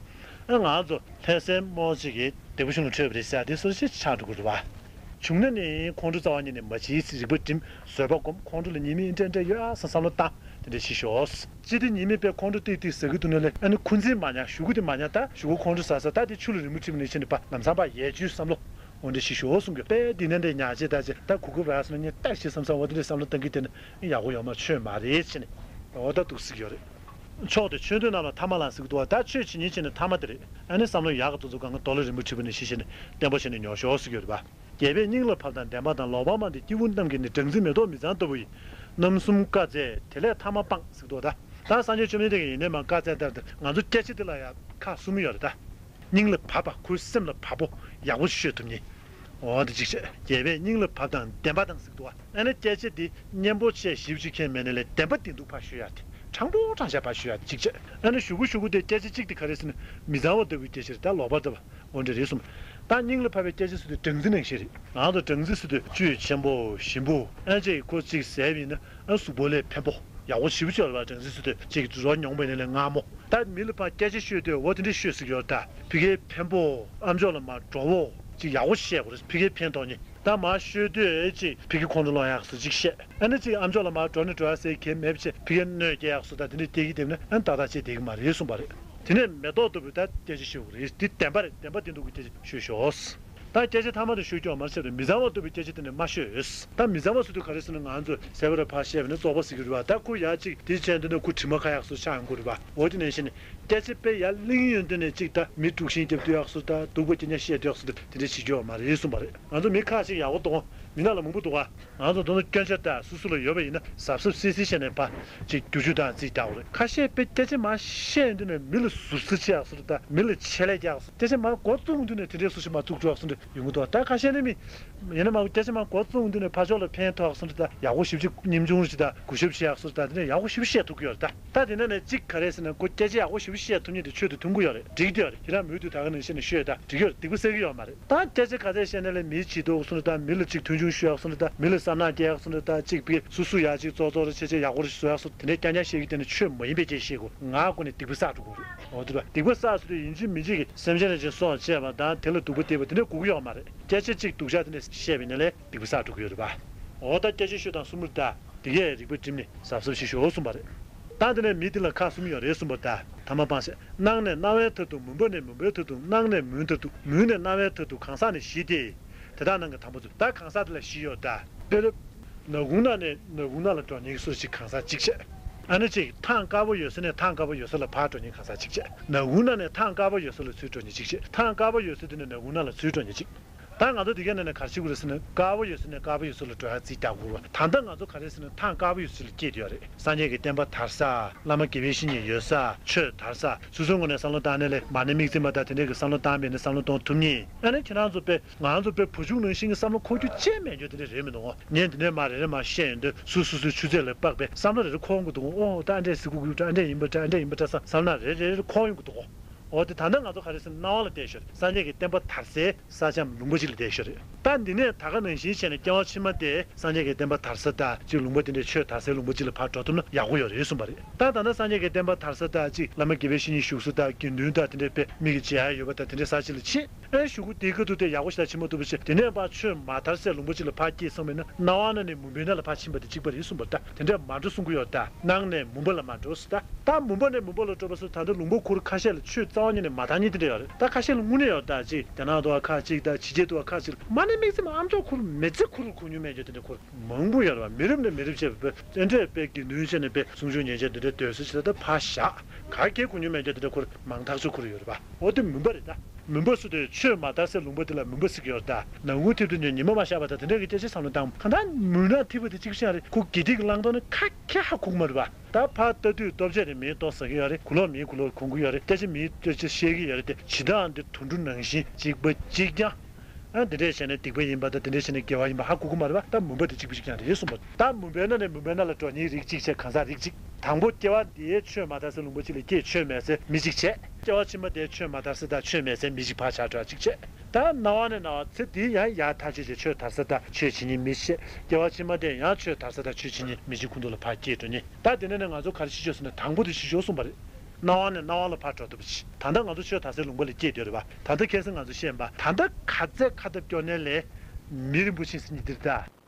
པ། ཨ་ང་ཚོ་ལྷ་སའི་རྨོ་ཅིག་གིས་སྡེ་པ་གཞུང་ལ་འཕྲོད་པ་རེད་ཟེར་དེ་སོ་སོ་ཆགས་འགྲོ་གི་རེད་པ། བྱུང་ན་ནི་ཁོང་ཁྲོ་རྩ་བ་ཉིད་ནས་མ་བྱེད་རིག་པ་སྒྲིམ་བཟོད་པ་སྒོམ་ཁོང་ཁྲོ་ལ་ཉེས་དམིགས་འདྲ་འདྲ་ཡོད་ཨ་བསམ་བསམ་བློ་བཏང་། དེ་འདྲ་ཞིག་ཤོག་ཅི་སྟེ་ཉེས་དམིགས་པས་ཁོང་ཁྲོ་ཏིག་ཏིག་ཟ་གི་འདུག་ན་ལས་ཨ་ནི་འཁོན་འཛིན་མ་ཉར་གཞུག་གུ་དེ་མ་ཉར་ད་གཞུག་གུ་ཁོང་ཁྲོ་ཟ་ཟ་ད་དེ་ཆུ་ལ་རི་མོ་བྲིས་པ་ནང་བཞིན་རེད་པ་ལམ་སང་ཕར་ཡལ་འཇུ་བསམ་བློ་འོ་འདྲ་ཞིག་ཤོག་གསུང་གི་དཔེ་འདི་ནས་འདྲ་ཉར་བྱེད་ད་ཅེ་ད་གུ་གུ་བ་སོང་ན་ཉེ་ལྟ་ཞིག་བསམ་བསམ་འོ་དེ་འདྲ་བསམ་བློ་བཏང་གི་དེ་ནི་ཡག་པོ་ཡོད་མ་ཆོས་མ་རེད་ཅེ་ནས་འོ་ད་འདུག་ཟེར་གྱི་ཡོད་རེད། མཆོག་དེ་ཆོས་འདོད་རྣམས་ལ་ཐ་མ་ལ་ཟེར་གི་འདུག་བ། ད་ཆོས་བྱེད་ཉིན་བྱེད་ནི་ཐ་མ་དེ་རེད། ཨ་ནི་བསམ་བློ་ཡག་ག་དུ་ཚོ་གང་ག་རྡོ་ལ་རི་མོ་བྲིས་པ་ནི་ཤེས་བྱས་ནས་བརྟན་པོ་བྱས་ནས་ཉོ་ཤོག་ཟེར་གྱི་ཡོད་རེད་པ། རྒྱལ་པོས་སྙིང་ལ་བབས་དང་བདེན་པ་དང་ལོག་པ་མ་འདི་སྐྱེ་བོ་རྣམས་ཀྱིས་ནི་སྦྲང་རྩི་མེ་ཏོག་མི་གཙང་ལྟ་བུ་ཡིས། རྣམ་གསུམ་བཀའ་སྩལ་དེ་ལས་ཐ་མ་སྤངས་ཟེར་གི་འདུག་བ། ད་ད་སངས་རྒྱས་བཅོམ་ལྡན་འདས་ཀྱིས་ཡིན་ནའི་མ་བཀའ་སྩལ་ལྟར་དུ་ང་ཚོ་སྐད་ཆ་འདི་ལ་ཡང་ཁག་གསུམ་ཡོད་རེད་ད། སྙིང་ལ་བབས་པ་ཁོའི་སེམས་ལ་བབས་པོ་ཡག་པོ་ཤོད་ཐུབ་ཉིན། འོ་དེ་གཅིག་བྱས། རྒྱལ་པོས་སྙིང་ལ་བབས་དང་བདེན་པ་དང་ཟེར་གི་འདུག་བ། ཨ་ནི་སྐད་ཆ་འདི་སྙན་པོ་བྱས་ཞིབ་ཅིག་མཁན་མེད་ནས་ལས་བདེན་པ་བདེན་ཐུག་ཕར་ཤོད་ཡ་དེ་དྲང་པོ་དྲང་བཞག་ཕར་ཤོད་ཡ་གཅིག་བྱས། ཨ་ནི་གཞུག་གུ་གཞུག་གུ་དེ་སྐད་ཆ་གཅིག་དེ་ག་རེ་ཟེར་ན་མི་གཙང་བ་ལྟ་བུའི་སྐད་ཆ་རེད་ད་ལོག་པ་ལྟ་བུ་འོ་འདྲ་རེད་གསུངས། ད་སྙིང་ལ་བབས་པའི་སྐད་ཆ་ཟེར་དུས་སྦྲང་རྩི་ནང་བཞིན་རེད། ང་ཚོ་སྦྲང་རྩི་ཟེར་དུས་བཅུད་ཆེན་པོ་ཞིམ་པོ་ཨ་ཅེ་ཁོ་གཅིག་ཟས་པ་ཡིན་ན་ཨ་གཟུགས་པོ་ལས་ཕན་པོ་ཡག་པོ་ཞིབ་ཆོག་ལ་བ་སྦྲང་རྩི་ཟེར་དུས་གཅིག་རོ་མྱོང་བ་ཡིན་ན་ལས་མངར་མོ། ད་མི་ལ་ཕར་སྐད་ཆ་ཤོད་དུས་འོ་དེ་འདྲས་ཤོད་ཟེར་གྱི་ཡོད་ད། ཕ་གིའི་འཕན་པོ་ཨ་མཆོག་ལ་མར་འགྲོ་འོ་ཅིག་ཡག་པོ་བཤད་དགོས་རེད་ཕ་གིའི་ཕན་ཐོགས་ནི། ད་མར་ཤོད་དུས་ཨེ་ཅིག་ཕ་གི་ཁོང་ཁྲོ་ལངས་ཡག་སུ་ཅིག་བཤད་ཨ་ནི་ཅིག་ཨ་མཆོག་ལ་མར་འགྲོ་ནི་འགྲོ་ཡག་ཟེར་གྱི་མེད་པ་བྱས་ཕ་གིའི་གནོད་སྐྱེལ་ཡག་སུ་ད་དེ་འདྲས་བལྟས་ཀྱི་བསྡད་ན་ཨ་ནི་ཏག་ཏག་བྱས་བསྡད་ཀྱི་མ་རེད་གསུངས་པ་རེད། དེ་ནས་མེ་ཏོག་ལྟ་བུའི་ད་སྐད་ཆ་ཤོད་དགོས་རེད་དེ་བདེན་པ་རེད་བདེན་པ་བདེན་འདུག་གི་སྐད་ཆ་ཤོད་ཤོག་ད་སྐད་ཆ་ཐ་མ་དེ་ཤོད་རྒྱུ་མ་ཟད་དུ་མི་གཙང་བ་ལྟ་བུའི་སྐད་ཆ་དེ་ནི་མ་ཤོད། ད་མི་གཙང་བ་ཟེར་དུས་ག་རེ་ཟེར་ན་ང་ཚོས་ཟས་པ་རེ་ཕར་བཤད་པ་ནི་བཙོག་པ་ཟེར་གྱི་རེད་བ། ད་ཁོ་ཡ་གཅིག་དེ་བྱས་འདི་ནི་ཁོ་དྲི་མ་ཁ་ཡག་སོ་ཆགས་ཡོང་གི་རེད་བ། འོ་དེ་ནང་བཞིན་སྐད་ཆ་དཔེ་ཡ་གླེང་ཡོང་དུས་ནས་གཅིག་ད་མི་དཀྲུག་ཤིང་རྒྱབ་དུས་ཡག་སོ་ད་སྡུག་པ་སྐྱེ་ཉག་བཤད་དུས་ཡག་སོ་ད་དེ་འདྲ་བྱེད་རྒྱུ་མ་རེད་གསུངས་པ་རེད། ང་ཚོ་མི་ཁ་ཅིག་ཡག་པོ་འདུག་མི་ནག་ལ་མང་པོ་འདུག་ག་ང་ཚོ་མདོར་ན་སྐྱོན་ཆ་དག་སོ་སོ་ལ་ཡོད་པ་ཡིན་ན་གཟབ་གཟབ་སིལ་སིལ་བྱས་ནས་ཕར་ཅིག་བསྒྱུར་བཅོས་དང་རྩིས་རྒྱག་དགོས་རེད། ཁ་ཤས་དཔེ་སྐད་ཆ་མར་བཤད་ཡོང་དུས་ནས་མི་ལ་ཟུར་ཟ་བྱེད་ཡག་སོ་ད་མི་ལ་ཆད་ལས་རྒྱག་སོ་སྐད་ཆ་མར་འགོ་བཙུགས་ཡོང་དུས་ནས་དེ་འདྲའི་སུ་ཞིག་མར་བཙུགས་འགྲོ་ཡག་སོ་འདྲ་ཡོང་གི་འདུག་ད་ཁ་ཤས་ནི་མི་ཡིན་ན་མར་སྐད་ཆ་མར་འགོ་བཙུགས་ཡོང་དུས་ནས་ཕར་ཕྱོགས་ལ་ཕན་ཐོགས་ཡག་སོ་འདྲ་ད་ཡག་པོ་ཞིབ་ཅིག་ཉམ་ཆུང་རེ་ཅིག་ད་གུས་ཞབས་བྱེད་ཡག་སོ་ད་དེ་འདྲ་ཡག་པོ་ཞིབ་བཤད་ཐུབ་ཀྱི་ཡོད་རེད་ད། ད་དེ་འདྲ་ནས་གཅིག་ག་རེ་ཟེར་ན་ཁོ་སྐད་ཆ་ཡག་པོ་ཞིབ་བཤད་ཐུབ་མཁན་དེ་ཆོས་དང་མཐུན་གྱི་ཡོད་རེད་འགྲིག་གི་ཡོད་རེད། ཁྱེད་རང་མུ་མཐུད་ད་ག་ནང་བཤད་ནས་ཤོད་ད་འགྲིག་གི་ཡོད་རེད་སྡིག་པ་བསགས་ཀྱི་ཡོད་མ་རེད། ད་སྐད་ཆ་ག་ཚད་བཤད་ན་ལས་མིའི་བྱིས་དུག་སོང་ད་མི་ལ་ཅིག་མཐོང་ཆུང་ཞུ་ཡག་སོང་ད་མི་ལ་བསམ་ནག་སྐྱེ་ཡག་སོང་ད་ཅིག་པའི་སུ་སུ་ཡག་ཅིག་ཙོག་ཙོག་རེ་ཆེ་ཆེ་ཡག་པོ་རེ་བཟོ་ཡག་སོང་དེ་འདྲའི་རྐྱང་རྐྱང་བཤད་ཀྱི་དེ་ནི་ཆོས་མ་ཡིན་པའི་སྐད་བཤད་དགོས་ང་སྒོ་ནས་སྡིག་པ་བསགས་འགྲོ་དགོས་རེད། འོ་དེ་རེད་སྡིག་པ་བསགས་སོང་དུས་ཡིན་གཅིག་མིན་གཅིག་གི་སེམས་ཅན་རེ་ཅན་སྲོག་བཅད་པ་དང་དེ་ལ་སྡིག་པ་སྟེར་བ་དེ་འདྲ་དགོས་ཀྱི་ཡོད་མ་རེད། སྐད་ཆ་གཅིག་སྡུག་ཅག་དེ་འདྲ་བཤད་པ་ཡིན་ན་ལས་སྡིག་པ་བསགས་འགྲོ་གི་ཡོད་རེད་པ། འོ་ད་སྐད་ཆ་ཤོད་དང་གསུམ་རེ་ད་དེ་གས་རིག་པ་བསྒྲིམས་ནས་གཟབ་གཟབ་ཞིག་ཤོག་གསུངས་པ་རེད། ད་དེ་ནས་མི་དེ་ལ་ཁག་གསུམ་ཡོད་རེད་གསུངས་པ་ད་ཐ་མ་སྤངས་ཤིག་སྣང་ནས་སྣང་བའི་མཐར་ཐུག་མུན་པ་ནས་མུན་པའི་མཐར་ཐུག་སྣང་ནས་མུན་མཐར་ཐུག་མུན་ནས་སྣང་བའི་མཐར་ཐུག་གང་ཟག་ནི་བཞི་སྟེ། དེ་དག་ནང་གི་དང་པོ་ཚུ་ད་གང་ཟག་དེ་ལ་བཞི་ཡོད་ད། དཔེར་ན་ནག་ཁུང་ནང་ནས་ནག་ཁུང་ནང་ལ་འགྲོ་མཁན་གྱི་སུ་ཞིག་གང་ཟག་གཅིག་བྱས། ཨ་ནི་གཅིག་ཐང་དཀར་པོ་ཡོད་ས་ནས་ཐང་དཀར་པོ་ཡོད་ས་ལ་ཕར་འགྲོ་མཁན་གང་ཟག་གཅིག་བྱས། ནག་ཁུང་ནང་ནས་ཐང་དཀར་པོ་ཡོད་ས་ལ་ཚུར་འགྲོ་མཁན་གཅིག་བྱས། ཐང་དཀར་པོ་ཡོད་ས་དེ་ནས་ནག་ཁུང་ནང་ལ་ཚུར་འགྲོ་མཁན་གཅིག་ད་ང་ཚོ་དེ་གའི་ནང་ནས་ག་རེ་བྱེད་དགོས་རེད་ཟེར་ན། དཀར་པོ་ཡོད་ས་ནས་དཀར་པོ་ཡོད་ས་ལ་འགྲོ་ཡག་རྩིས་རྒྱག་དགོས་རེད་བ། ད་ལྟ་ང་ཚོ་ག་རེ་ཟེར་ན་ཐང་དཀར་པོ་ཡོད་ས་ལ་སྐྱེས་བསྡད་ཡོད་རེད། སངས་རྒྱས་ཀྱི་བསྟན་པ་དར་ས། བླ་མ་དགེ་བའི་བཤེས་གཉེན་ཡོད་ས། ཆོས་དར་ས། སོ་སོའི་ངོས་ནས་བསམ་བློ་བཏང་ནས་ལས་མ་ཎི་དམིགས་བརྩེ་མ་དང་དེ་འདྲས་ཀྱི་བསམ་བློ་བཏང་མེད་ན་བསམ་བློ་གཏོང་ཐུབ་ཉེ། ཨ་ནི་ཁྱེད་རང་ཚོ་དཔེ་ང་ཚོ་དཔེ་བུ་ཆུང་ནང་བཞིན་གྱི་བསམ་བློ་འཁོར་རྒྱུ་ཅན་མེད་རྒྱུ་དེ་འདྲས་རེད་མི་འདུག་ངོ་། ངས་འདི་ནས་མ་རེ་རེ་མ་བཤད་ཡོང་དུས་སུ་སུ་སུའི་ཆུ་ཚད་ལ་དཔག་པའི་བསམ་བློ་རེ་རེ་འཁོར་ཡོང་གི་འདུག་ངོ་། ཨོ་ད་ཨ་འདྲས་ཟེར་དགོས་ཀྱི་ཡོད་འདྲ། ཨ་འདྲས་ཡིན་པ་འདྲ། ཨ་འདྲས་ཡིན་པ་འདྲ་བསམ་བསམ་ན་རེ་རེ་རེ་འཁོར་ཡོང་གི་འདུག་ངོ། འོ་དེ་ད་ལྟ་ང་ཚོ་ག་རེ་ཟེར་ན་སྣང་བ་ལ་བལྟས་ཤོར། སངས་རྒྱས་ཀྱི་བསྟན་པ་དར་སའི་ས་ཆའམ་ལུང་པ་ཅིག་ལ་བསྡད་ཤོར་རེད། ད་འདི་ནས་ད་ག་ནང་བཞིན་བྱས་ནས་སྐྱེ་བ་ཕྱི་མ་དེ་སངས་རྒྱས་ཀྱི་བསྟན་པ་དར་ས་དང་ཅིག་ལུང་པ་དེ་འདྲའི་ཆོས་དར་སའི་ལུང་པ་ཅིག་ལ་ཕར་འགྲོ་ཐུབ་ན་ཡག་པོ་ཡོད་རེད་གསུངས་པ་རེད། ད་ད་ལྟ་སངས་རྒྱས་ཀྱི་བསྟན་པ་དར་ས་དང་ཅིག་བླ་མ་དགེ་བའི་བཤེས་གཉེན་བཞུགས་ས་དང་དགེ་འདུན་དང་དེ་འདྲའི་དཔེ་མིག་གིས་མཇལ་ཡ་ཡོད་པ་དང་དེ་འདྲའི་ས་ཅིག་ལ་ཕྱིན། ཨེ་གཞུག་གུ་དེའི་ཁ་ཐུག་དེ་ཡག་པོ་ཞིག་ལ་ཕྱིན་མ་ཐུབ་པ་བྱས། དེ་ནས་ཕར་ཆོས་མ་དར་སའི་ལུང་པ་ཅིག་ལ་ཕར་སྐྱེས་སོང་བས་ན་སྣང་བ་སྣ་ནས་མུན་པའི་ནང་ལ་ཕར་ཕྱིན་པ་དེ་གཅིག་པ་རེད་གསུངས་པ་རེད། ད་དེ་འདྲ་མ་འགྲོ་གསུང་གི་ཡོད། ད་ནང་ནས་མུན་པ་ལ་མ་འགྲོ་ཟེར། ད་ད་མུན་པ་ནས་མུན་པ་ལ་འགྲོ་བ་སོགས་ད་ལྟ་ལུང་པ་ཁུལ་ཁ་ཤས་ལ་ཆོས་རྩ་བ་ཉིད་ནས་མ་དར་མཁན་དེ་འདྲ་ཡོད་རེད། ད་ཁ་ཤས་ལ་དངོས་གནས་ཡོད། ད་ཅིག་རྒྱ་ནག་དུ་བ་ཁག་ཅིག་དང་ཕྱི་རྒྱལ་དུ་བ་ཁག་ཅིག་ལ་མ་ཎི་དམིགས་བརྩེ་མ་ཨམ་ཅོག་ཁུར་མི་ཚེ་ཁུར་ཁུར་མྱོང་མེད་རྒྱུ་དེ་འདྲ་ཁུར་མང་པོ་ཡོད་རེད་བ། མི་རབས་ནས་མི་རབས་བྱས་པའི་དེ་འདྲས་དཔེ་དགེ་འདུན་བྱས་ནས་དཔེ་གསུང་ཆོས་ཉན་བྱས་དེ་འདྲས་སྡོད་ས་ཅིག་ད་ཕར་བཞག་ག་གེ་ཁུར་མྱོང་མེད་རྒྱུ་དེ་འདྲ་ཁུར་མང་ཐག་ཆོད་ཁུར་ཡོད་རེད་བ། འོ་དེ་མུན་པ་རེད་ད། མུན་པ་སུ་དེ་ཆོས་མ་དར་སའི་ལུང་པ་དེ་ལ་མུན་པ་ཟེར་གྱི་ཡོད་རེད་ད། ནམ་གུང་ཐིབས་དུས་ནས་ཉི་མ་མ་ཤར་བ་དང་དེ་འདྲ་གི་སྐད་ཆ་བསམ་བློ་བཏང་གང་ལྟར་མུན་ནག་ཐིབས་པ་དེ་གཅིག་ཤར་རེད། ཁོ་དགེ་སྡིག་གི་བླང་དོར་ནི་ཁ་ཁྱེར་ཧ་གོ་གི་མ་རེད་པ། ད་ཕར་ལྟ་དུས་ལྟོ་ཆས་དེ་མིའི་ལྟོ་ཟ་གི་ཡོད་རེད། གོས་ལོག་མིའི་གོས་ལོག་གོན་གི་ཡོད་རེད། སྐད་ཆ་མིའི་སྐད་ཆ་བཤད་གི་ཡོད་རེད་དེ། ཇི་ལྟའང་འདི་དུད་འགྲོ་ནང་བཞིན་གཅིག་པ་གཅིག་རྐྱང་། ཨ་འདི་འདྲས་བྱས་ནས་སྡིག་པ་ཡིན་པ་དང་དེ་འདྲས་བྱས་ནས་དགེ་བ་ཡིན་པ་ཧ་གོ་གི་མ་རེད་པ། ད་མུན་པ་དེ་གཅིག་པ་གཅིག་རྐྱང་རེད་གསུངས་པ། ད་མུན་པའི་ནང་ནས་མུན་པའི་ནང་ལ་འགྲོ་མཁན་རིགས་གཅིག་བྱས་གང་ཟག་རིགས་གཅིག་དང་པོ་སྐྱེ་བ་འདིའི་ཆོས་མ་དར་སའི་ལུང་པ་གཅིག་ལ་སྐྱེས། ཆོས་མེད་སའི་མི་གཅིག་བྱས། སྐྱེ་བ་ཕྱི་མ་དེ་ཆོས་མ་དར་ས་དང་ཆོས་མེད་སའི་མི་གཅིག་ཕར་ཆགས་འགྲོ་གཅིག་བྱས། ད་སྣང་བ་ནས་སྣང་བ་ཚེ་འདིའི་ཡང་ཡར་ཐག་ཆོད་ཅིག་ཆོས་དར་ས་དང་ཆོས་བྱེད་མཁན་མི་གཅིག་བྱས། སྐྱེ་བ་ཕྱི་མ་དེ་ཡང་ཆོས་དར་ས་དང་ཆོས་བྱེད་མཁན་མི་གཅིག་ཁོང་ཚོ་ལ་ཕར་སྐྱེས་འགྲོ་ཉེ། ད་དེ་ནས་ནས་ང་ཚོ་ག་རེ་ཤེས་ཆོག་ཟེར་ན་དང་པོ་དེ་ཤེས་ཆོག་གསུངས་པ་རེད། སྣང་བ་ནས་སྣང་བ་ལ་ཕར་འགྲོ་ཐུབ་པ་ཅིག་ད་ལྟ་ང་ཚོ་ཆོས་དར་སའི་ལུང་པ་ལ་སྐྱེས་བསྡད་རེད་བ། ད་ལྟ་ཁ་སང་ང་ཚོ་བཤད་པ་ད་ལྟ་ག་ཚད་ཁ་ཐབས་སྐྱོ་ནས་ལས་མི་རིན་པོ་ཆེ་ཟེར་མཁན་འདིར་ད།